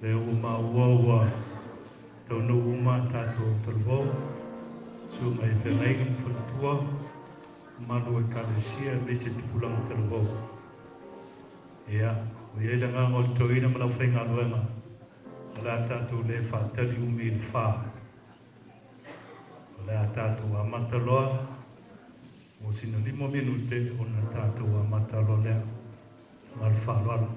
Lea ua maua ua taunuu uma a tatou talavou, susuga i feagaiga ma faletua, mamalu o Ekalesia aemaise tupulaga talavou. Ia, ua i ai le agaga o le toeaina ma le aufaigaluega, o le a tatou le faatali umi i le fa. O le a tatou amata loa mo sina lima minute ona tatou amata loa lea. Ma le faaaloalo.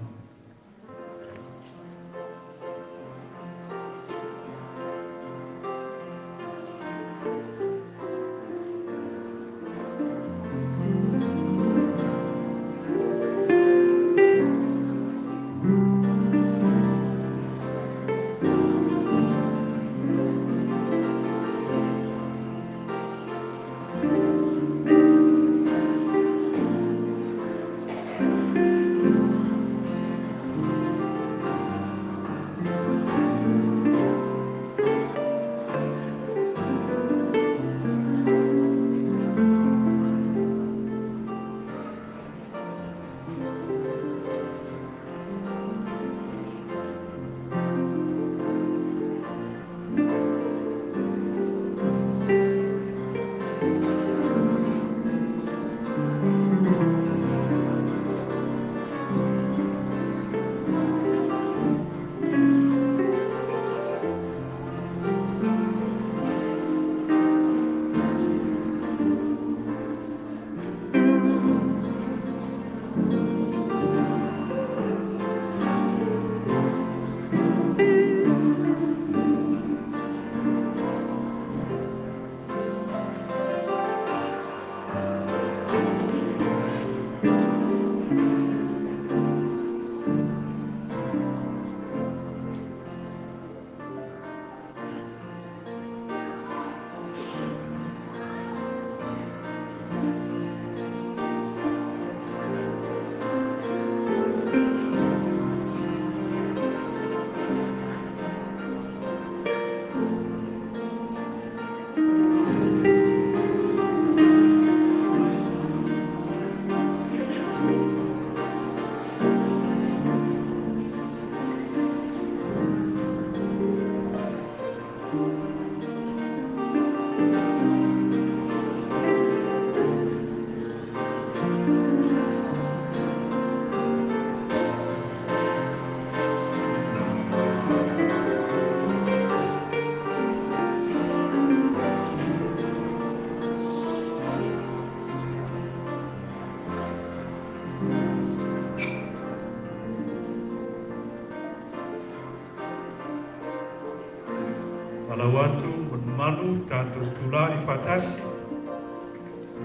Valaau atu ma le mamalu tatou tulai faatasi.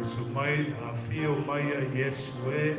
Usu mai, afio mai a Iesu e.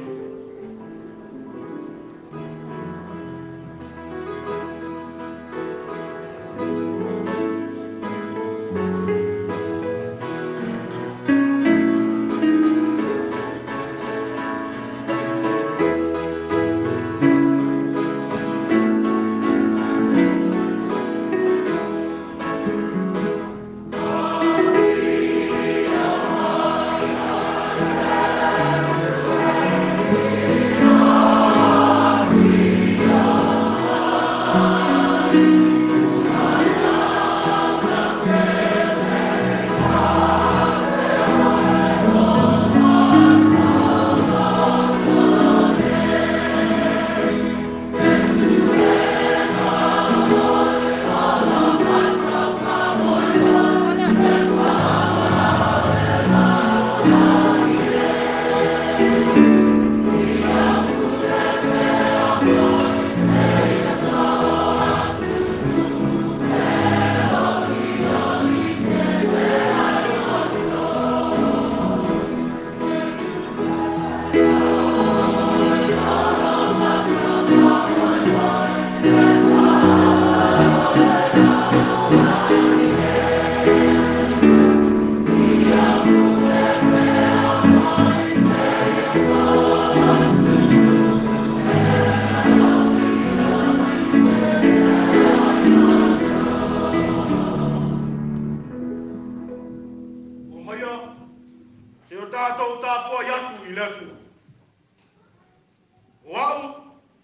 Omaia, se i o tatou tapuai atu i le Atua. O au,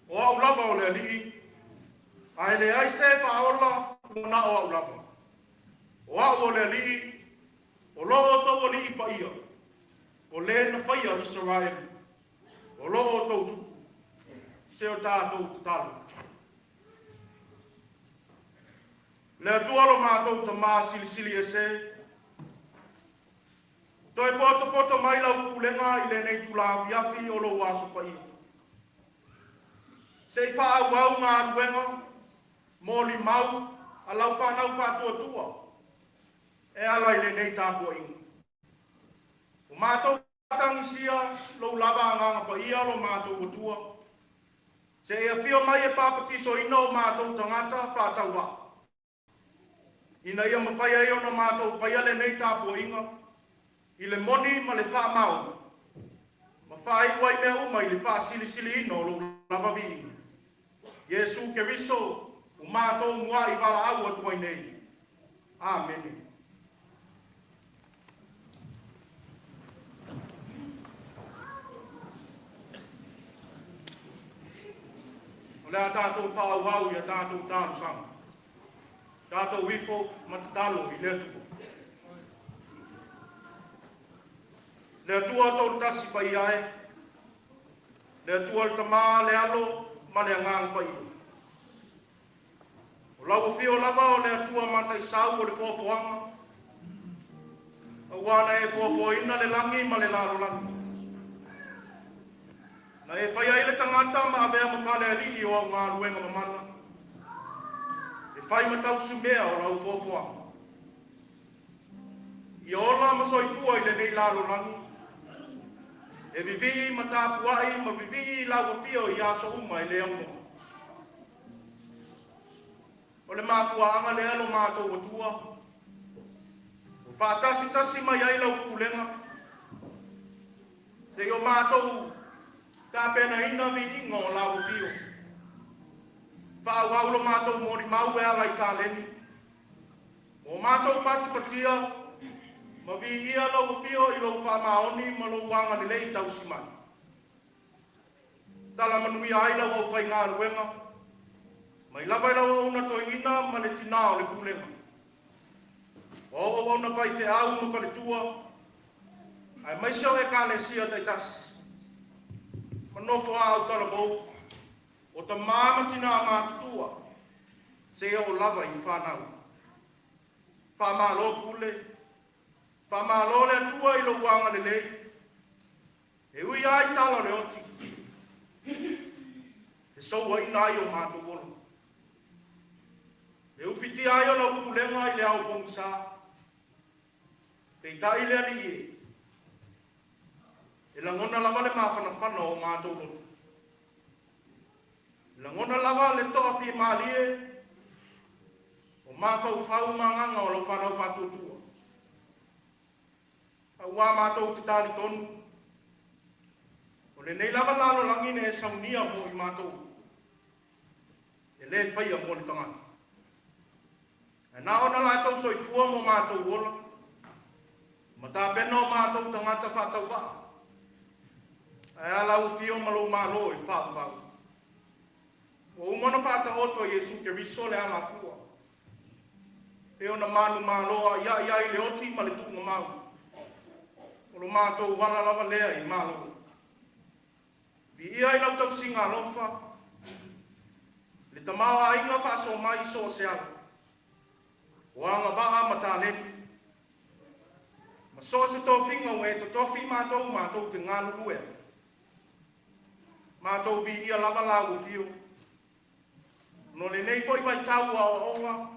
o au lava o le Alii, ae Ae leai se faaola ua na o au lava. O au o le Alii, o lo outou Alii paia, o le na faia Isaraelu, o lo outou Tupu. Se o tatou tatalo. Le Atua lo matou Tamā silisili ese, toe potopoto mai lau pulega i lenei itula afiafi o lou aso paia. Se i faaauau galuega molimau a lau fanau faatuatua e ala i lenei tapuaiga. Ua matou faatagisia lou lava Agaga Paia lo matou Atua, se i afio mai e papatisoina o matou tagata faatauvaa, ina ia mafai ai ona matou faia lenei tapuaiga i le moni ma le faamaoni, ma faaiu ai mea uma i le faasilisiliina o lou lava viiga. Iesu Keriso ua matou muai valaau atu ai nei. Amene. O le a tatou faaauau i a tatou talosaga. Tatou ifo ma tatalo i le Atua. Le Atua Toatasi paia e, le Atua le Tamā, le Alo ma le Agaga Paia. O lau afio lava o le Atua mataisau o le foafoaga, aua na e foafoaina le lagi ma le lalolagi. Na e faia ai le tagata ma avea ma pale alii o au galuega mamana, e fai ma tausumea o lau foafoaga. Ia ola ma soifua i lenei lalolagi, e vivii ma tapuai ma vivii i lau afio i aso uma e le aunoa. O le mafuaaga lea lo matou Atua, ua faatasitasi mai ai lau pulega, seia o matou tapenaina viiga o lau afio. Faaauau lo matou molimau e ala i taleni, mo matou patipatia ma viia lau afio i lou faamaoni ma lou agalelei tausi mai. Tala manuia ai lau aufaigaluega, mai lava i lau auauna toeaina ma le tinā o le pulega. O au auauna faifeau ma faletua, aemaise o Ekalesia taitasi, ma nofoa autalavou, o tamā ma tinā matutua, seia oo lava i fanau. Faamalo pule, faamalo le Atua i lou agalelei, e ui lava i tala o le oti, e souaina ai o matou ola. E ufitia ai o lau pulega i le ao pogisa. Peitai le Alii e, e lagona lava le mafanafana o matou loto. E lagona lava le toafimalie o mafaufau ma agaga o lau fanau faatuatua. Aua matou te talitonu, o lenei lava lalolagi na e saunia mo i matou, e le faia mo le tagata. Ae na ona latou soifua mo matou ola, ma tapena o matou tagata faatauvaa, ae a lau afio ma lou Malo e faavavau. Ua uma ona faataoto e Iesu Keriso le alafua, e pei ona manumalo aiai ai le oti ma le tuugamau. O lo matou ala lava lea i Malo. Viia i lau tausiga alofa, le tamaoaiga faasoa mai i so o se ala, o agavaa ma taleni, ma so o se tofiga ua e totofi i matou matou te galulue ai. Matou viia lava lau afio, no lenei foi vaitau o aoaoga,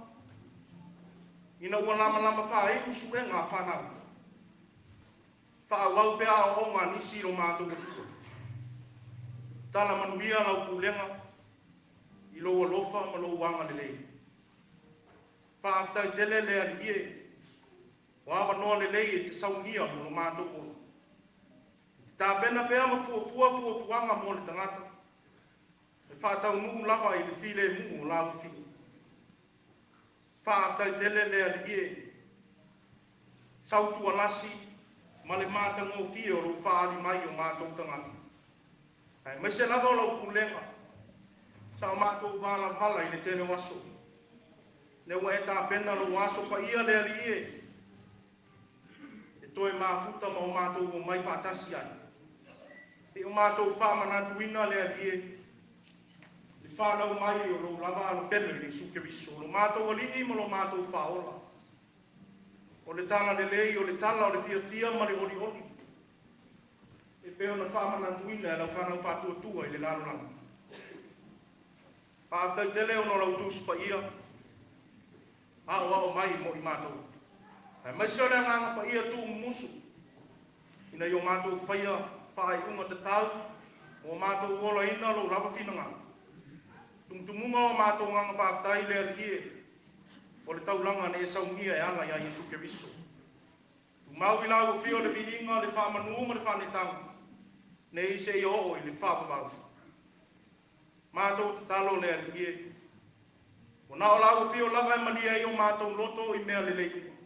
ina ua lamalama faaiu suega a fanau. Faaauau pea aoaoga a nisi i lo matou Atua. Tala manuia lau pulega i lou alofa ma lou agalelei. Faafetai tele le Alii e, o avanoa lelei e te saunia mo lo matou ola. E te tapena pea ma fuafua fuafuaga mo le tagata, e faataunuu lava i le filemu o lau afio. Faafetai tele le Alii e, sautualasi ma le matagofie o lou faaali mai o matou tagata, aemaise lava o lau pulega. Sa o matou valavala i le tele o aso. Lea ua e tapena lou aso paia le Alii e, e toe mafuta ma o matou omai faatasi ai. Se i o matou faamanatuina le Alii e, le fanau mai o lou lava Alo pele o Iesu Keriso, o lo matou Alii ma lo matou Faaola. O le tala lelei, o le tala o le fiafia ma le olioli, e pei ona faamanatuina e lau fanau faatuatua i le lalolagi. Faafetai tele ona o lau Tusi Paia aoao mai mo i matou, aemaise o le Agaga Paia tuumumusu ina ia o matou faia faaiuga tatau mo matou olaina lou lava finagalo. Tumutumuga o matou agaga faafetai le Alii e, o le taulaga na e saunia e ala ia Iesu Keriso. Tumau i lau afio le viiga, le faamanu ma le faanetaga, nei seia oo i le faavavau. Matou tatalo le Alii e, ua na o lau afio lava e malie ai o matou loto i mea lelei uma.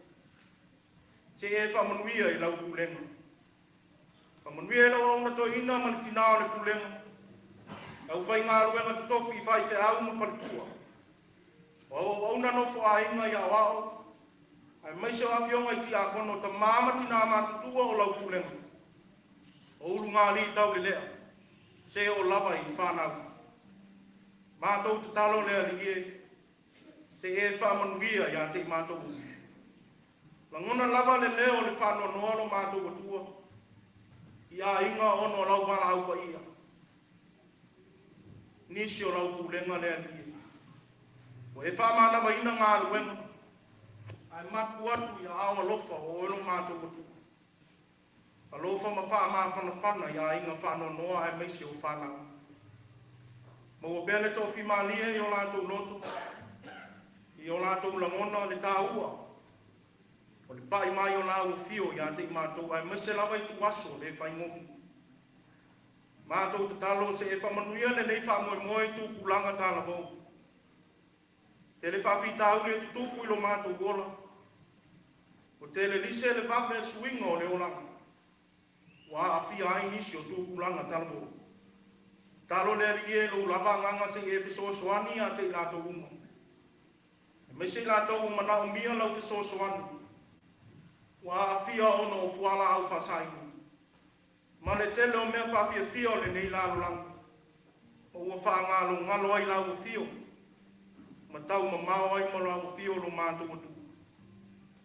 Se i e faamanuia i lau pulega. Faamanuia i lau auauna toeaina ma le tinā o le pulega, le aufaigaluega totofi i faifeau ma faletua, o au auauna nofo aiga i aoao, aemaise o afioga i tiakono, tamā ma tinā matutua o lau pulega, o ulugalii taulelea, se oo lava i fanau. Matou tatalo le Alii e, se i e faamanuia ia te i matou uma. Lagona lava le leo o le faanoanoa lo matou Atua i aiga ona o lau valaau paia, nisi o lau pulega le Alii e. Ua e faamanavaina galuega, ae mapu atu i aao alofa o oe lo matou Atua. Alofa ma faamafanafana i aiga faanoanoa aemaise o fanau. Maua pea le toafimalie i o latou loto, i o latou lagona le taua o le pai mai o lau afio ia te i matou, aemaise lava ituaso le faigofie. Matou tatalo se e faamanuia lenei faamoemoe i tupulaga talavou. Tele faafitauli e tutupu i lo matou ola, ua tele lise le vave le suiga o le olaga, ua aafia ai nisi o tupulaga talavou. Tatalo le Alii e, lou lava agaga se i e fesoasoani ia te i latou uma, aemaise i latou ua manaomia lau fesoasoani, ua aafia ona o fualaau faasaina ma le tele o mea faafiafia o lenei lalolagi, ma ua faagalogalo ai lau afio ma taumamao ai ma lau afio lo matou Atua.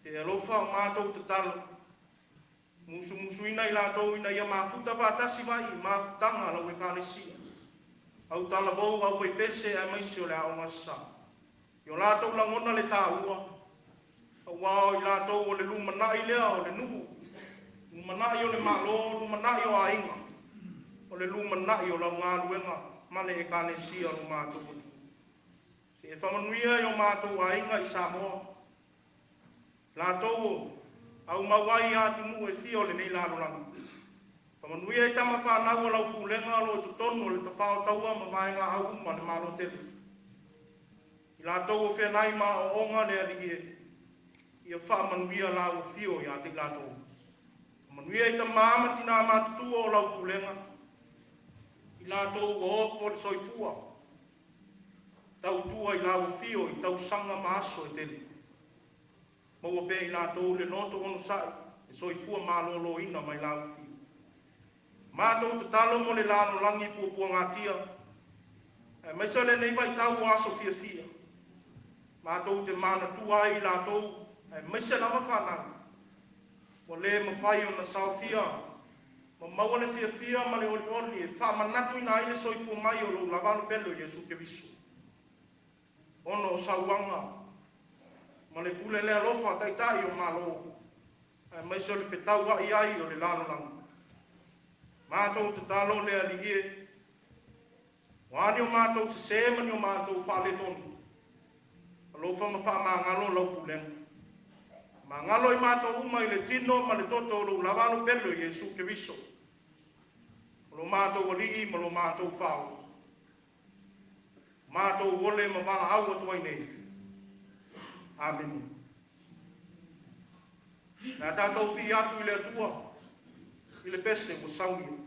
E alofa o matou tatalo, musumusuina i latou ina ia mafuta faatasi mai i mafutaga a lau Ekalesia, au talavou, au faipese, aemaise o le aoga Aso Sa. I o latou lagona le taua, aua o i latou o le lumanai lea o le nuu, lumanai o le Malo, lumanai o aiga, o le lumanai o lau galuega ma le Ekalesia o lo matou Atua. Se e faamanuia i o matou aiga i Samoa, latou o aumau ai atunuu e fia o lenei lalolagi. Faamanuia i tama fanau o lau pulega o lo o i totonu o le tafao taua ma vaega au uma le Malo tele. I latou o feanai ma aoaoga le Alii e, ia faamanuia lau afio ia te i latou. Faamanuia i tamā ma tinā matutua o lau pulega, i latou ua ofo le soifua, tautua i lau afio i tausaga ma aso e tele. Maua pea i latou le loto onosai, le soifua maloloina mai lau afio. Matou tatalo mo le lalolagi puapuagatia, aemaise o lenei vaitau o aso fiafia. Matou te manatua ai i latou, aemaise lava fanau, ua le mafai ona saofia ma maua le fiafia ma le olioli e faamanatuina ai le soifua mai o lou lava Alo pele o Iesu Keriso, ona o sauaga ma le pule le alofa a taitai o Malo, aemaise o le fetauai ai o le lalolagi. Matou tatalo le Alii e, o a ni o matou sesē ma ni o matou faaletonu, alofa ma faamagalo lau pulega. Magalo i matou uma i le tino ma le toto o lou lava Alo pele o Iesu Keriso, o lo matou Alii ma lo matou Faaola. Matou ole ma valaau atu ai nei. Amene. Le a tatou pii atu i le Atua i le pese ua saunia.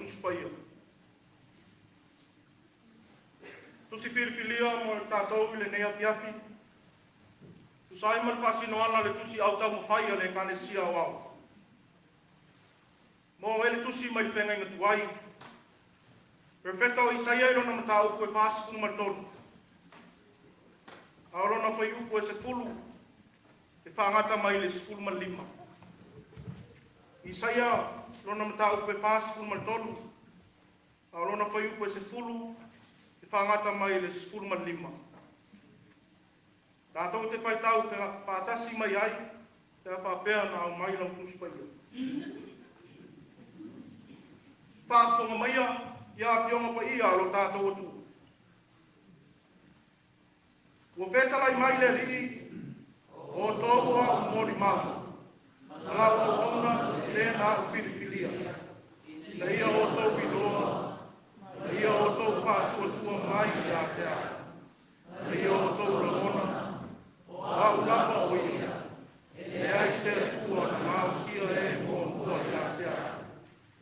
Tusi Paia. Tusi filifilia mo tatou i lenei afiafi, tusa ai ma le faasinoala o le Tusi Autaumafai a le Ekalesia Aoao. Mo ai le tusi mai le Feagaiga Tuai, Perofeta o Isaia i lona mataupu e 43, a o lona fuaiupu e 10 e faagata mai le 15. Isaia lona mataupu e 43, a o lona fuaiupu e 10 e faagata mai le 15. Tatou te faitau faatasi mai ai pe a faapea na aumai lau Tusi Paia. Faafofoga maia ia Afioga Paia a lo tatou Atua. Ua fetalai mai le Alii, o outou o a'u molimau, ma lau auauna le na a'u filifilia, ina ia outou iloa, ina ia outou faatuatua mai ia te a'u, ina ia outou lagona, o a'u lava o ia, e leai se Atua na maosia e muamua ia te a'u,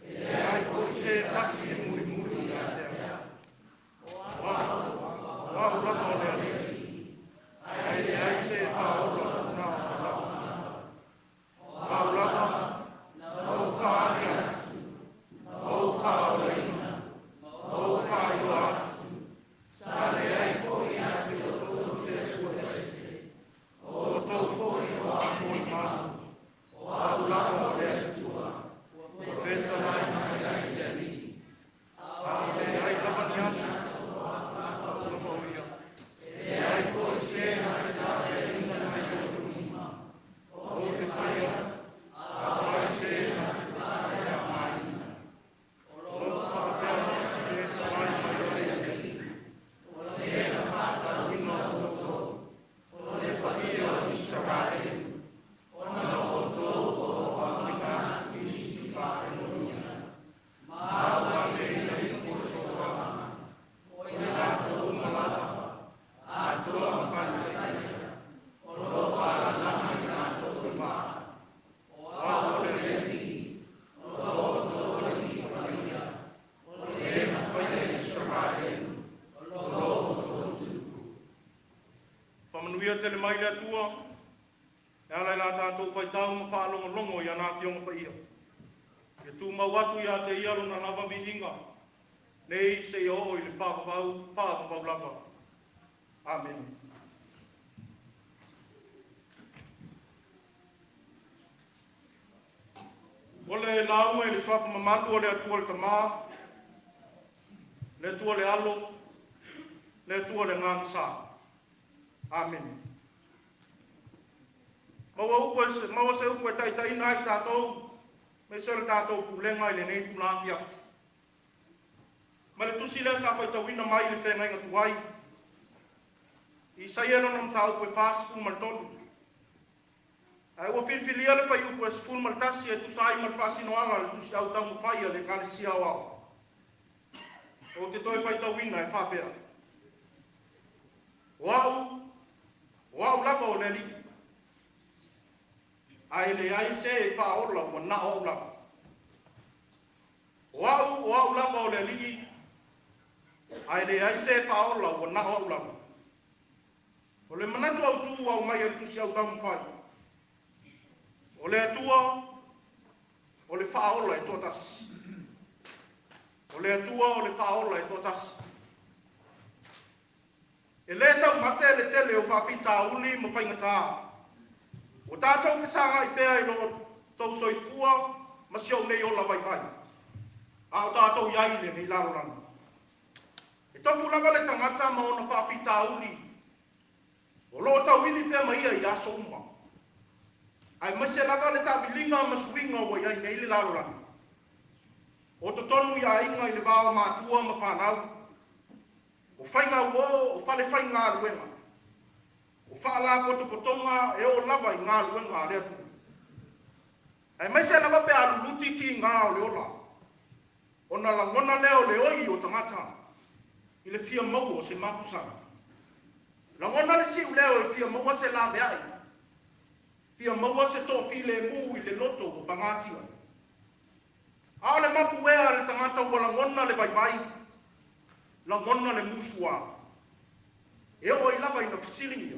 e leai foi se tasi e mulimuli ia te a'u. O a'u, o a'u lava o le Alii, ae leai se faaola na o a'u lava. O a'u lava na ou faaali atu, na ou faaolaina, na ou faailoa atu, sa leai foi ia te outou se Atua ese, o outou foi o a'u molimau, o a'u lava o le Atua, ua fetalai mai ai le Alii. A leai lava ni aso, o a'u lava o ia, e leai foi se na te tapeaina mai lou lima, ou te faia, a o ai se na te faapeamaina. O lo o faapea fetalai mai ai le Alii, o le na faatauina outou, o le paia o Isaraelu, ona o outou ua ou auina atu i isi Papelonia, ma auaneina ifo soaga, o i latou uma lava, atoa ma Kalitaia, o lo o alalaga i latou i vaa. O a'u o le Alii, o lo outou Alii Paia, o le na faia Isaraelu, o lo outou tupu. Faamanuia tele mai le Atua e ala i la tatou faitau ma faalogologo i ana Afioga Paia. Ia tumau atu ia te ia lona lava viiga, nei seia oo i le faavavau, faavavau lava. Amene. O le lauga i le suafa mamalu o le Atua le Tama, le Atua le Alo, le Atua le Agaga Sa. Amene. Maua upu e maua se upu e taitaiina ai tatou, aemaise o le tatou pulega i lenei itula afiafi. Ma le tusi lea sa faitauina mai i le Feagaiga Tuai, Isaia lona mataupu e 43. Ae ua filifilia le fuaiupu e 11 e tusa ai ma le faasinoala a le Tusi Autaumafai a le Ekalesia Aoao. Ou te toe faitauina e faapea, O a'u, o a'u lava o le Alii, ae leai se e faaola ua na o a'u lava. O a'u, o a'u lava o le Alii, ae leai se e faaola ua na o a'u lava. O le manatu autū ua aumai e le Tusi Autaumafai, o le Atua o le faaola e toatasi. O le Atua o le faaola e toatasi. E lē taumate le tele o faafitauli ma faigatā ua tatou fesagai pea i lo outou soifua ma si ou nei ola vaivai, a o tatou i ai i lenei lalolagi. E tofu lava le tagata ma ona faafitauli o lo o tauili pea ma ia i aso uma, aemaise lava le taamiliga ma suiga ua i ai nei le lalolagi. O totonu i aiga i le va o matua ma fanau, o faigauō, o fale faigaluega, o faalapotopotoga e oo lava i galuega a le atunuu, aemaise lava pe a luluti tigā o le ola, ona lagona lea o le oi o tagata i le fia maua o se mapusaga. Lagona le siuleo e fia maua se laveai, fia maua se toafilemu i le loto ua pagatia. A o le mapuea a le tagata ua lagona le vaivai, lagona le musuā, e oo ai lava ina fesiligia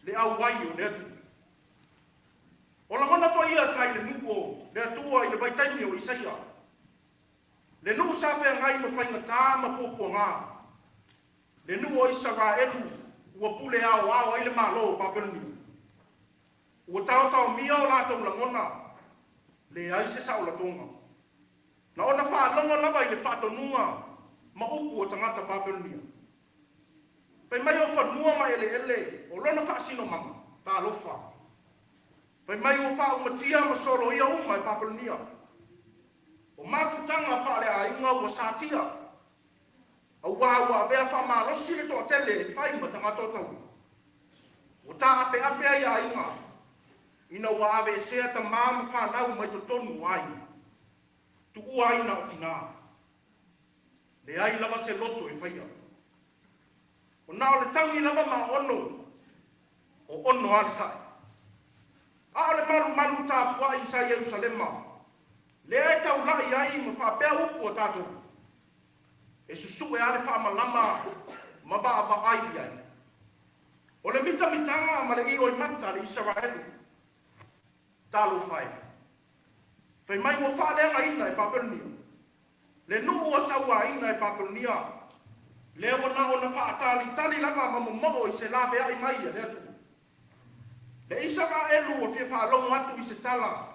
le auai o le Atua. O lagona foi ia sa i le nuu o le Atua i le vaitaimi o Isaia, le nuu sa feagai ma faigata ma puapuaga, le nuu o Isaraelu ua pule aoao ai le Malo o Papelonia. Ua taotaomia o latou lagona, leai se saolatoga. Na ona faalogo lava i le faatonuga ma upu o tagata Papelonia. Fai mai o fanua ma eleele o lona faasinomaga, talofa. Fai mai ua faaumatia ma soloia uma e Papelonia. O mafutaga faaleaiga ua satia, auā ua avea faamalosi le toatele e fai ma tagata o taua. Ua taapeape ai aiga, ina ua aveesea tamā ma fanau mai totonu o aiga, tuua ai na o tinā. Leai lava se loto e faia. O na o le tagi lava ma ono, o ono a le sae. A o le malumalu tapuai sa Ierusalema, lea e taulai ai ma faapea upu a tatou, e susue a le faamalama ma vaavaai i ai. O le mitamitaga ma le ioimata a le Isaraelu, talofa e. Fai mai ua faaleagaina e Papelonia, le nuu ua sauaina e Papelonia, lea ua na ona faatalitali lava ma momoo i se laveai mai a le Atua. Le Isaraelu ua fia faalogo atu i se tala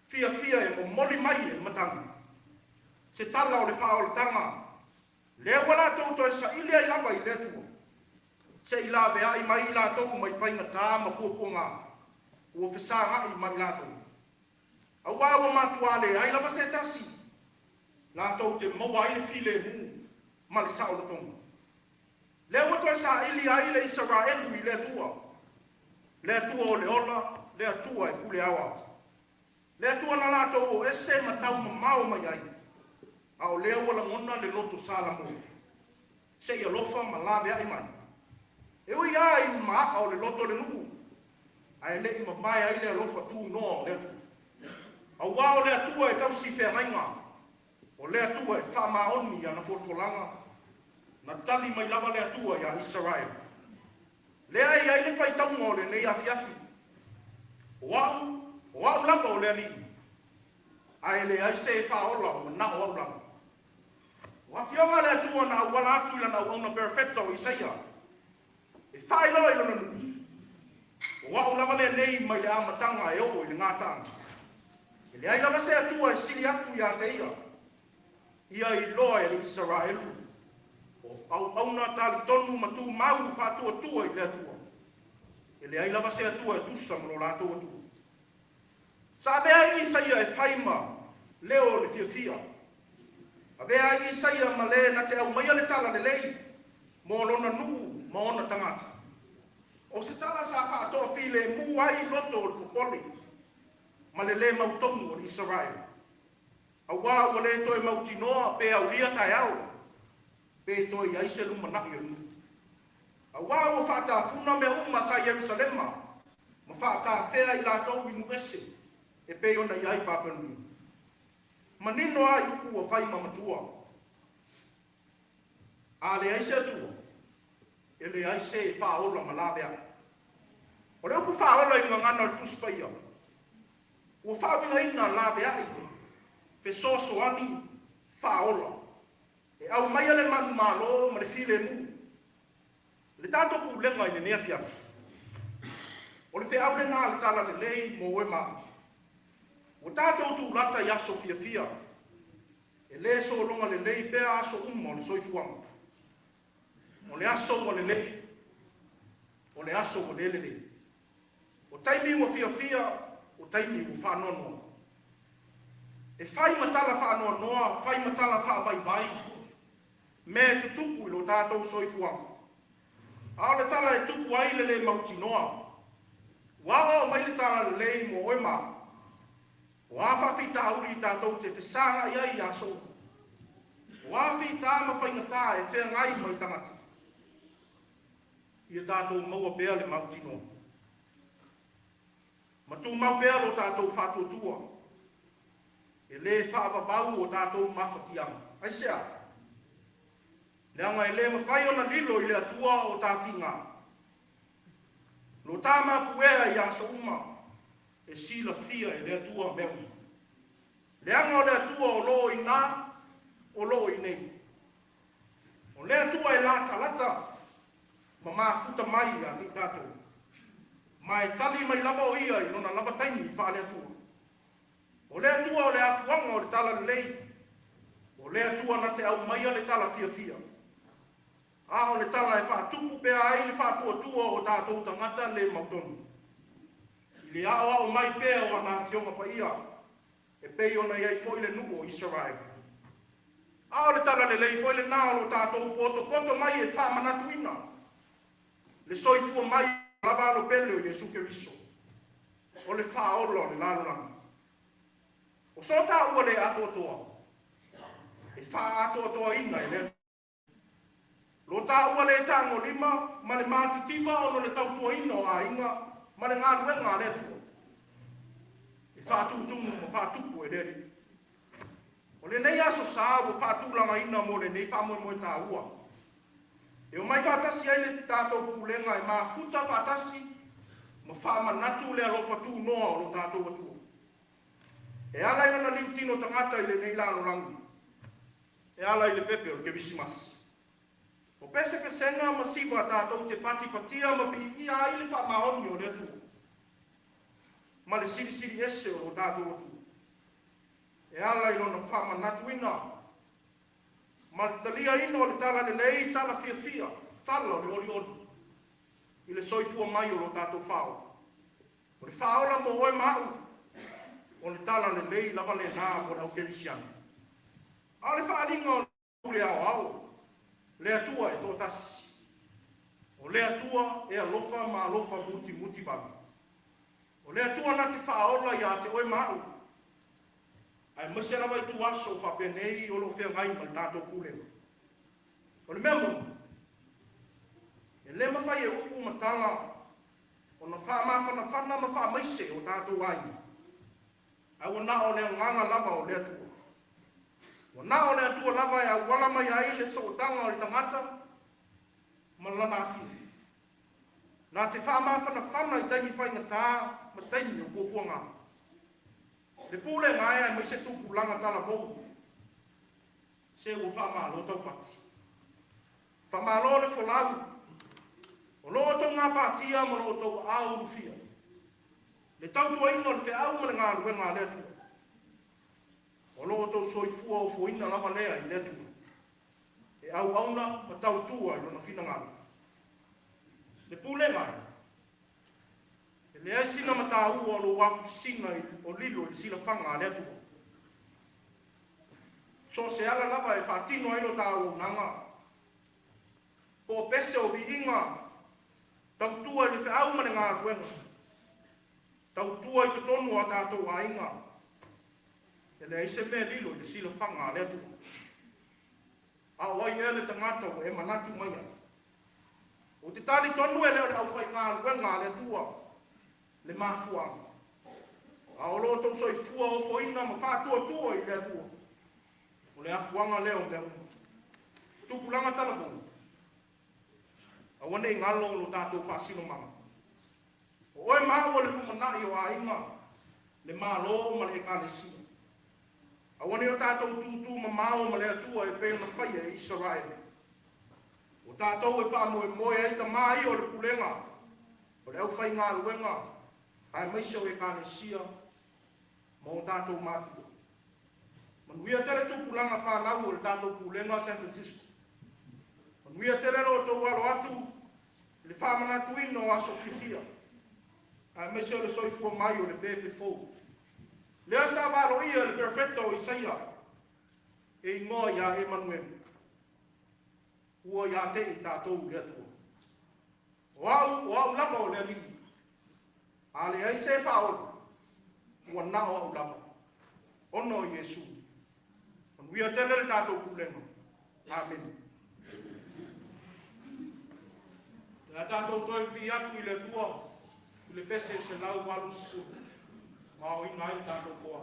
fiafia e momoli mai e le matagi, se tala o le faaolataga, lea ua latou toe saili ai lava i le Atua, se i laveai mai i latou mai faigata ma puapuaga ua fesagai ma i latou. Auā ua matuā leai lava se tasi latou te maua ai le filemu ma le saolotoga. Lea ua toe saili ai le Isaraelu i le Atua, le Atua o le ola, le Atua e pule aoao, le Atua na latou o ese ma taumamao mai ai, a o lea ua lagona le loto salamo, se i alofa ma laveai mai. E ui lava i maaa o le loto o le nuu, ae le i mavae ai le alofa tunoa o le Atua. Auā o le Atua e tausi feagaiga, o le Atua e faamaoni i ana folafolaga, na tali mai lava le Atua iā Isaraelu. Lea e i ai le faitauga o lenei afiafi, o au, o au lava o le Alii, ae leai se e faaola o manao au lava. O afioga a le Atua na auala atu i lana auauna perofeta o Isaia, e faailoa i lona nuu, o au lava lenei mai le amataga e oo i le gataaga. E leai lava se Atua e sili atu iā te ia, ia iloa e le Isaraelu, o auauna talitonu ma tumau faatuatua i le Atua. E leai lava se Atua e tusa ma lo latou Atua. Sa avea ai Isaia e fai ma leo o le fiafia. Avea ai Isaia ma le na te aumaia le tala lelei mo lona nuu ma ona tagata. O se tala sa faatoafilemu ai loto o le popole ma le lē mautonu o le Isaraelu. Auā ua lē toe mautinoa pe aulia taeao, pe toe i ai se lumanai o le nuu. Auā ua faatafuna mea uma sa Ierusalema ma faatafea i latou i nuu ese e pei ona i ai Papelonia. Manino lava i upu ua fai ma matua, A leai se Atua, e leai se e faaola ma laveai. O le upu faaola i le gagana o le Tusi Paia, ua faauigaina laveai, fesoasoani, faaola, e aumaia le manumalo ma le filemu. Le tatou pulega i lenei afiafi, o le feau lena a le Talalelei mo oe ma au. Ua tatou tulata i aso fiafia, e lē sologa lelei pea aso uma o le soifuaga. O le aso ua lelei, o le aso ua le lelei. O taimi ua fiafia, o taimi ua faanoanoa. E fai ma tala faanoanoa, fai ma tala faavaivai, mea e tutupu i lo tatou soifuaga. A o le tala e tupu ai le lē mautinoa, ua aoao mai le Talalelei mo oe ma au. O a faafitauli tatou te fesagai ai i aso uma? O a fita ma faigata e feagai ma le tagata? Ia tatou maua pea le mautinoa. Ma tumau pea lo tatou faatuatua. E lē faavavau o tatou mafatiaga. Aisea? Leaga e lē mafai ona lilo i le Atua o ta tiga. Lo ta mapuea i aso uma e silafia e le Atua mea uma. Leaga o le Atua o loo i ina, o loo i inei. O le Atua e latalata ma mafuta mai ia te i tatou. Ma e tali mai lava o ia i lona lava taimi faale-Atua. O le Atua o le afuaga o le talalelei, o le Atua na te aumaia le tala fiafia. A o le tala e faatupu pea ai le faatuatua o tatou tagata le mautonu. I le aoao mai pea o ana Afioga Paia, e pei ona i ai foi le nuu o Isaraelu. A o le talalelei foi lenā o lo tatou potopoto mai e faamanatuina le soifua mai lava alo pele o Iesu Keriso, o le Faaola o le lalolagi. O so taua le atoatoa, e faaatoatoaina e le Atua. Lo taua le tagolima ma le matitiva ona o le tautuaina o aiga ma le galuega a le Atua, e faatutumu ma faatupu e le Alii. O lenei aso sa ua faatulagaina mo lenei faamoemoe taua, e omai faatasi ai le tatou pulega e mafuta faatasi ma faamanatu le alofa tunoa o lo tatou Atua. E ala i lana liutino tagata i lenei lalolagi, e ala i le pepe o le Kerisimasi. O pesepesega ma siva tatou te patipatia ma piimia ai le faamaoni o le Atua ma le silisili ese o lo tatou Atua. E ala i lona faamanatuina ma le taliaina o le talalelei, tala fiafia, tala o le olioli i le soifua mai o lo tatou Faaola. O le Faaola mo oe ma a'u, o le talalelei lava lenā mo le au kerisiano. A o le faaaliga o le Pule aoao, le Atua e toatasi. O le Atua e alofa ma alofa mutimuti vale. O le Atua na te faaola ia te oe ma a'u, aemaise lava ituaso faapenei o lo o feagai ma le tatou pulega. O le mea moni, e lē mafai e upu ma tala ona faamafanafana ma faamaise o tatou aiga, ae ua na o le agaga lava o le Atua. Ua na o le Atua lava e auala mai ai le sootaga o le tagata ma lana afio. Na te faamafanafana i taimi faigata ma taimi o puapuaga. Le pulega e aemaise tupulaga talavou, se ua faamalo taupati. Faamalo le folau, o lo outou gapatia ma lo outou aao ulufia, le tautuaina o le feau ma le galuega a le Atua. O lo outou soifua ofoina lava lea i le Atua, e auauna ma tautua i lona finagalo. Le pulega e, e leai sina mataua o lou afusina o lilo i le silafaga a le Atua. So o se ala lava e faatino ai lo ta auaunaga, po o pese o viiga, tautua i le feau ma le galuega, tautua i totonu o a tatou aiga, e leai se mea lilo i le silafaga a le Atua. A o ai ea le tagata ua e manatu mai ai? Ou te talitonu e le o le aufaigaluega a le Atua le mafuaaga, a o lo outou soifua ofoina ma faatuatua i le Atua, o le afuaga lea o mea uma. Tupulaga talavou, aua ne i galo lo tatou faasinomaga. O oe ma a'u o le lumanai o aiga, le Malo ma le Ekalesia. Aua ne i o tatou tūtū mamao ma le Atua e pei ona faia e Isaraele. O tatou e faamoemoe ai tamā ia o le pulega, o le aufaigaluega, aemaise o Ekalesia ma o tatou matua. Manuia tele tupulaga fanau o le tatou pulega San Francisco. Manuia tele lo outou alo atu i le faamanatuina o aso fiafia, aemaise o le soifua mai o le pepe fou. Lea sa valoia e le perofeta o Isaia e igoa ia Emanuele, ua ia te i tatou le Atua. O a'u, o a'u lava o le Alii, a leai se faaola, ua na o a'u lava, ona o Iesu. Manuia tele le tatou pulega. Amene. O le a tatou toe vivii atu i le Atua i le pese 180 ma aoina ai le tatou foa.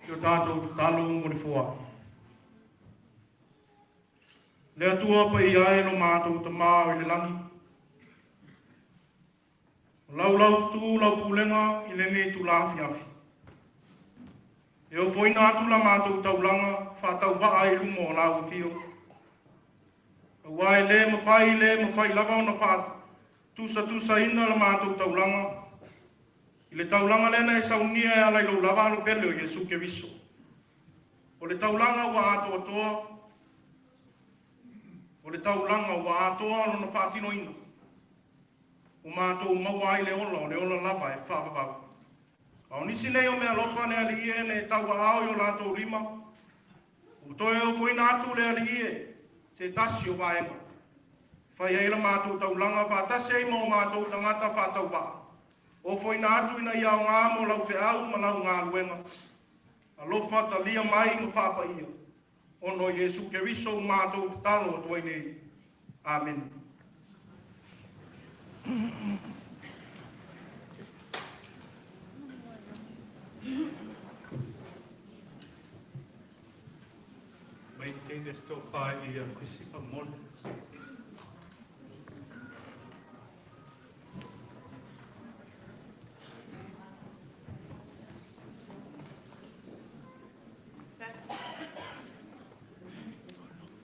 Si o tatou tatalo mo le foai. Le Atua paia e lo matou Tamā o i le lagi, o laulaututu lau pulega i lenei itula afiafi. E ofoina atu la matou taulaga faatauvaa i luma o lau afio, aua e le mafai le mafai lava ona faatusatusaina la matou taulaga i le taulaga lea na e saunia e ala i lou lava Alo pele o Iesu Keriso. O le taulaga ua atoatoa, o le taulaga ua atoa lona faatinoina, ua matou maua ai le ola, o le ola lava e faavavau. A o nisi nei o meaalofa le Alii e na e tauaao i o latou lima, ua toe ofoina atu le Alii e se tasi o vaega fai ai la matou taulaga faatasi ai ma o matou tagata faatauvaa. Ofoina atu ina ia aoga mo lau feau ma lau galuega. Alofa talia mai ma faapaia. Ona o Iesu Keriso ua matou tatalo atu ai nei. Amene. Maintain le tofa ia Christopher Mole.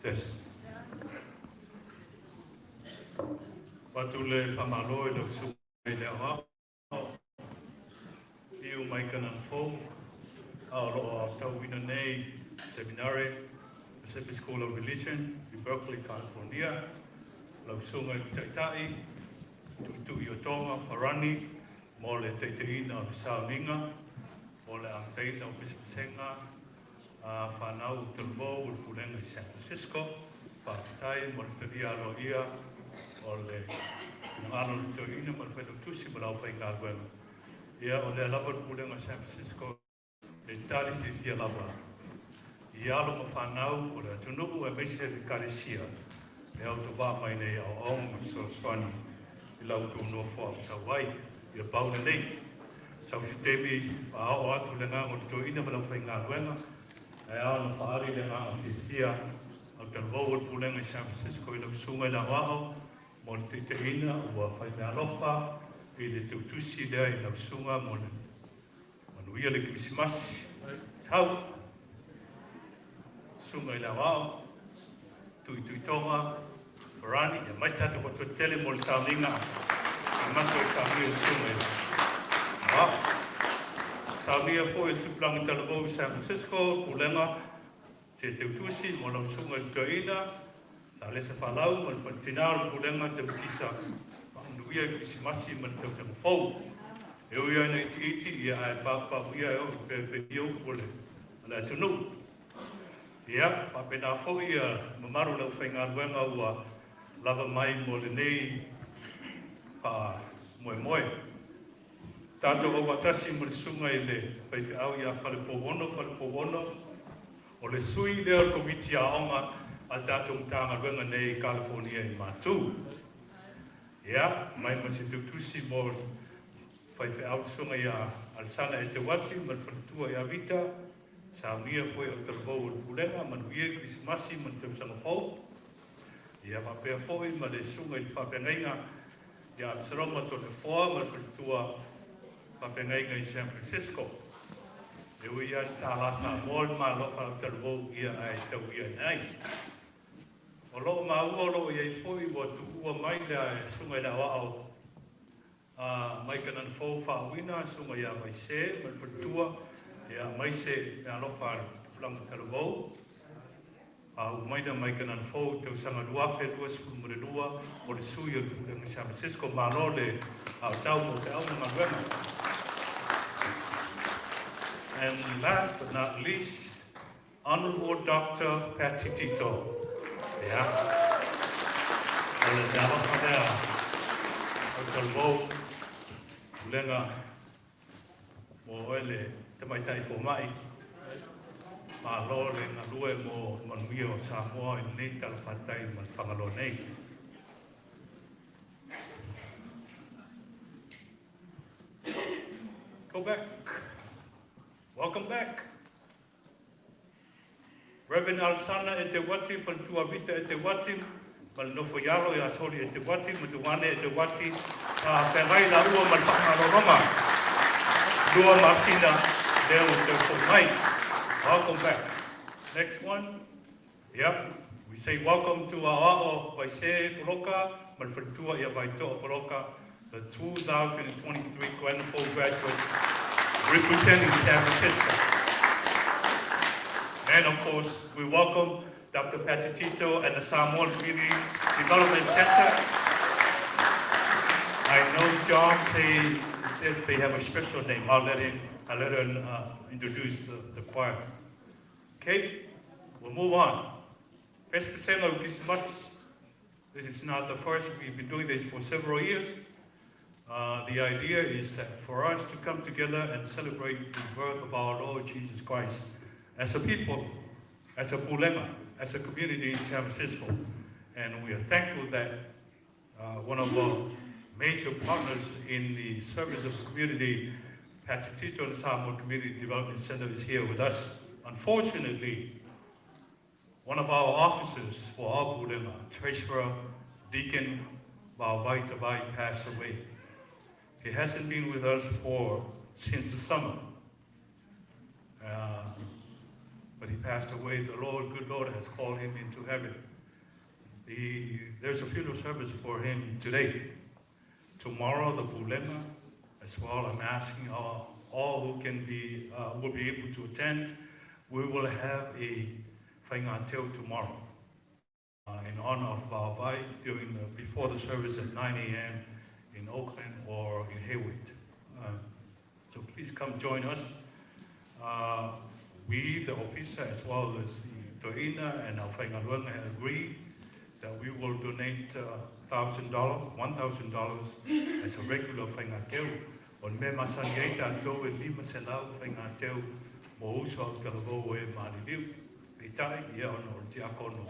Test. Avatu le faamalo i lau susuga i le aoao, afio mai Kanana Fou, a o lo o aotauina nei Seminare, Pacific School of Religion i Berkeley, California, lau susuga i le Taitai, Tuitui o Tonga, Farani, Mo le taitaiina o le sauniga o le amataina o pesepesega a fanau o talavou o le Pulega i San Francisco. Faafetai mo le talia aloaia o le finagalo o le toeaina ma le failautusi ma le aufaigaluega. Ia, o lea lava le Pulega o San Francisco e tali fiafia lava i alo ma fanau o le atunuu aemaise le Ekalesia e autovaa mai nei aoaoga ma fesoasoani i la outou nofoaga tau ai. Ia pau lenei. Sau se taimi faaoo atu le agaga o le toeaina ma le aufaigaluega ae ao ona faaali le agaga fiafia au talavou o le Pulega i San Francisco i lau susuga i le aoao mo le taitaiina ua fai meaalofa i le tautusi lea i lau susuga mo le manuia le Kerisimasi. Sau susuga i le aoao Tuituitoga Varani, ia mai tatou atu tele mo le sauniga e mato i saunia le susuga i le aoao. Saunia foi le tupulaga talavou i San Francisco, Pulega se teutusi mo lau susuga i le toeaina, sa lesa falau ma le faletina o le Pulega Teukisa faamanuia i Kerisimasi ma le tausaga fou. E ui ai na itiiti ia ae paupauia e oo i pefeia upu o le atunuu. Ia, faapena foi ia mamalu o le aufaigaluega ua lava mai mo lenei faamoemoe. Tatou aufaatasi ma le susuga i le faifeau ia Falepouono, Falepouono, o le sui lea o le Komiti Aoga a le tatou Matagaluega nei i California i Matu. Ia, mai ma se tautusi mo faifeau le susuga ia Alesana Eteuati ma le faletua ia Vita, saunia foi o talavou o le Pulega, manuia Kerisimasi ma le tausaga fou. Ia faapea foi ma le susuga i le faafeagaiga ia Absaloma Toleafoa ma le faletua faafeagaiga i San Francisco. E ui ia le tālā Samoa le malo whautalavou ia ae tau ia nei. O loo maua o loo iai foi ua tuua mai le susuga i le aoao a mai kanana fou faauuina susuga ia Vaise ma le faletua ia aemaise meaalofa a le tupulaga talavou faauu maina mai kanana fou i tausaga 2022 o le sui o le Pulega San Francisco. Malo le aotau mo feau ma galuega. And last but not least, Honorable Dr. Patsy Tito. Ia. O le meaalofa lea o talavou Pulega mo oe le tamaitai fomai. Malo le galue mo manuia o Samoa i lenei talafatai ma le Fagaloa nei. Go back. Welcome back. Reverend Alsana Eteuati, faletua Vita Eteuati, ma le nofo ialo ia Soli Eteuati ma Tuane Eteuati, sa feagai la ua ma le faamalologa 2 masina lea ua toe foi mai. Welcome back. Next one. Yep. We say welcome to Aoao Vaise Poloka, ma le faletua ia Vaitoa Poloka, the 2023 Glenfall graduate representing San Francisco. And of course, we welcome Dr. Patsy Tito and the Samoan Community Development Center. I know John say yes, they have a special name. I'll let him introduce the choir. Okay, we'll move on. Pesepesega o Christmas. This is not the first. We've been doing this for several years. The idea is that for us to come together and celebrate the birth of our Lord Jesus Christ as a people, as a Pulega, as a community in San Francisco. And we are thankful that one of our major partners in the service of the community, Patsy Tito and the Samoa Community Development Center, is here with us. Unfortunately, one of our officers for our Pulega, Treasurer Deacon Vaovai Tavai, passed away. He hasn't been with us for since the summer. But he passed away. The Lord, good Lord, has called him into heaven. There's a funeral service for him today. Tomorrow, the Pulega, as well, I'm asking all who will be able to attend. We will have a faigateo tomorrow in honor of Vaovai before the service at 9 a.m. in Oakland or in Hayward. So please come join us. We, the officer, as well as the Toeaina and our Faigaluega, have agreed that we will donate $1,000, $1,000 as a regular Faigateu. O le mea masani ai tatou e 500 faigateu mo uso autalavou e maliliu. Peitai, ia ona o le tiakono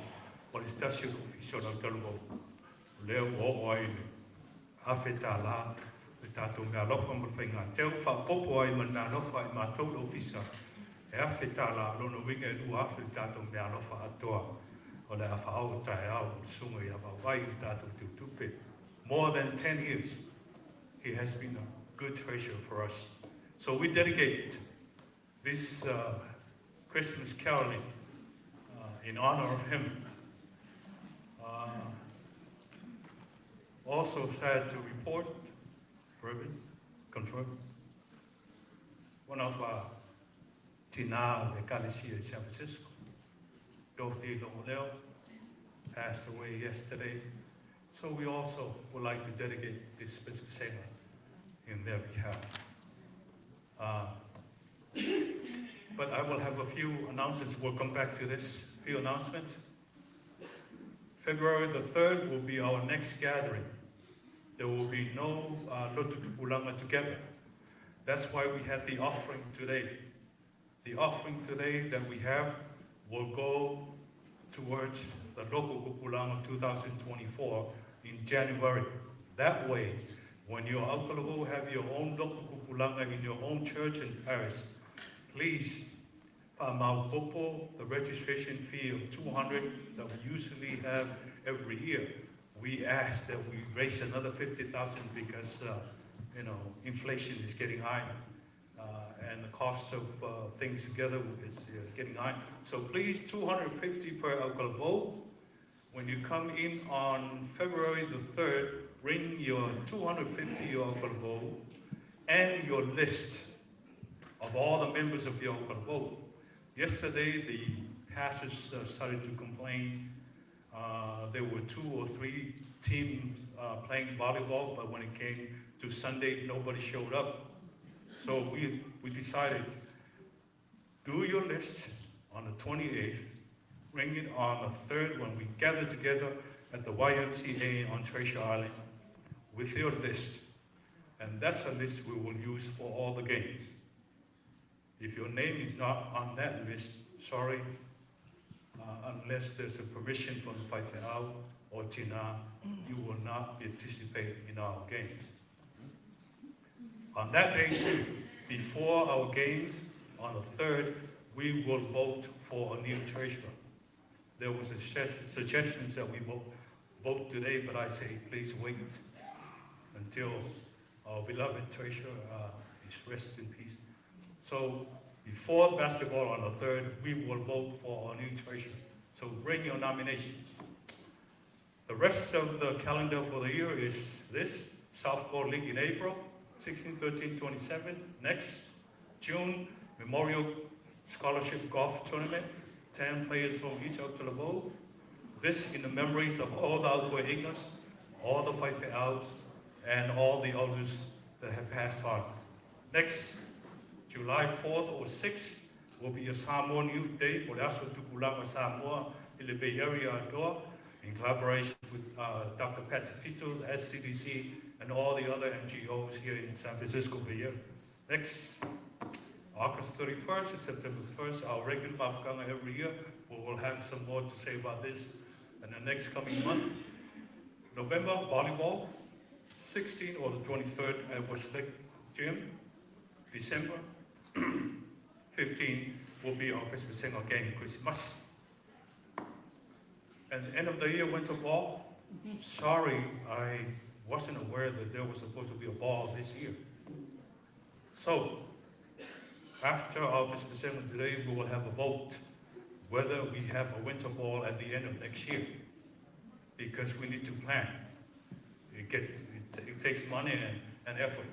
o le tasi o le ofisa o le autalavou. O lea ua oo ai le $1,000 le tatou meaalofa mo le faigateu. Faaopoopo ai ma le meaalofa i matou le ofisa e $1,000, lona uiga e 2,000 le tatou meaalofa atoa o le a faaoo taeao o le susuga ia Vaovai le tatou teutupe. More than 10 years, he has been a good treasure for us. So we dedicate this Christmas caroling in honor of him. Also sad to report, Ruben, confirm, one of our tina o le Ekalesia in San Francisco, Dorothy Longoleo, passed away yesterday. So we also would like to dedicate this specific in their behalf. But I will have a few announcements. We'll come back to this few announcements. February the 3rd will be our next gathering. There will be no Lotu Tupulaga together. That's why we had the offering today. The offering today that we have will go towards the Loku Tupulaga 2024 in January. That way, when your autalavou have your own Loku Tupulaga in your own church in Paris, please fa'amaopopo the registration fee of 200 that we usually have every year. We ask that we raise another 50,000 because inflation is getting high and the cost of things together is getting high. So please, 250 per autalavou. When you come in on February the 3rd, bring your 250 your autalavou and your list of all the members of your autalavou. Yesterday, the pastors started to complain. There were 2 or 3 teams playing volleyball, but when it came to Sunday, nobody showed up. So we decided, do your list on the 28th, bring it on the 3rd when we gather together at the YMCA on Treasure Island with your list. And that's a list we will use for all the games. If your name is not on that list, sorry, unless there's a permission from the Faifeau or Tina, you will not participate in our games. On that day too, before our games, on the 3rd, we will vote for a new treasurer. There was a suggestion that we vote today, but I say please wait until our beloved treasurer is rest in peace. So before basketball on the 3rd, we will vote for our new treasurer. So bring your nominations. The rest of the calendar for the year is this: Softball League in April, 16, 13, 27. Next, June, Memorial Scholarship Golf Tournament, 10 players from each autalavou. This in the memories of all the Aukuaigas, all the Faifeaus, and all the elders that have passed on. Next, July 4th or 6th will be a Samoan Youth Day for the Aso Tupulaga Samoa in the Bay Area atoa, in collaboration with Dr. Patsy Tito, the SCDC, and all the other NGOs here in San Francisco Bay Area. Next, August 31st and September 1st, our regular mafukanga every year. We will have some more to say about this in the next coming month. November, volleyball, 16th or the 23rd at Westlake Gym. December 15 will be our Christmas single game, Christmas. And the end of the year, winter ball. Sorry, I wasn't aware that there was supposed to be a ball this year. So, after our Christmas ceremony today, we will have a vote whether we have a winter ball at the end of next year, because we need to plan. It takes money and effort.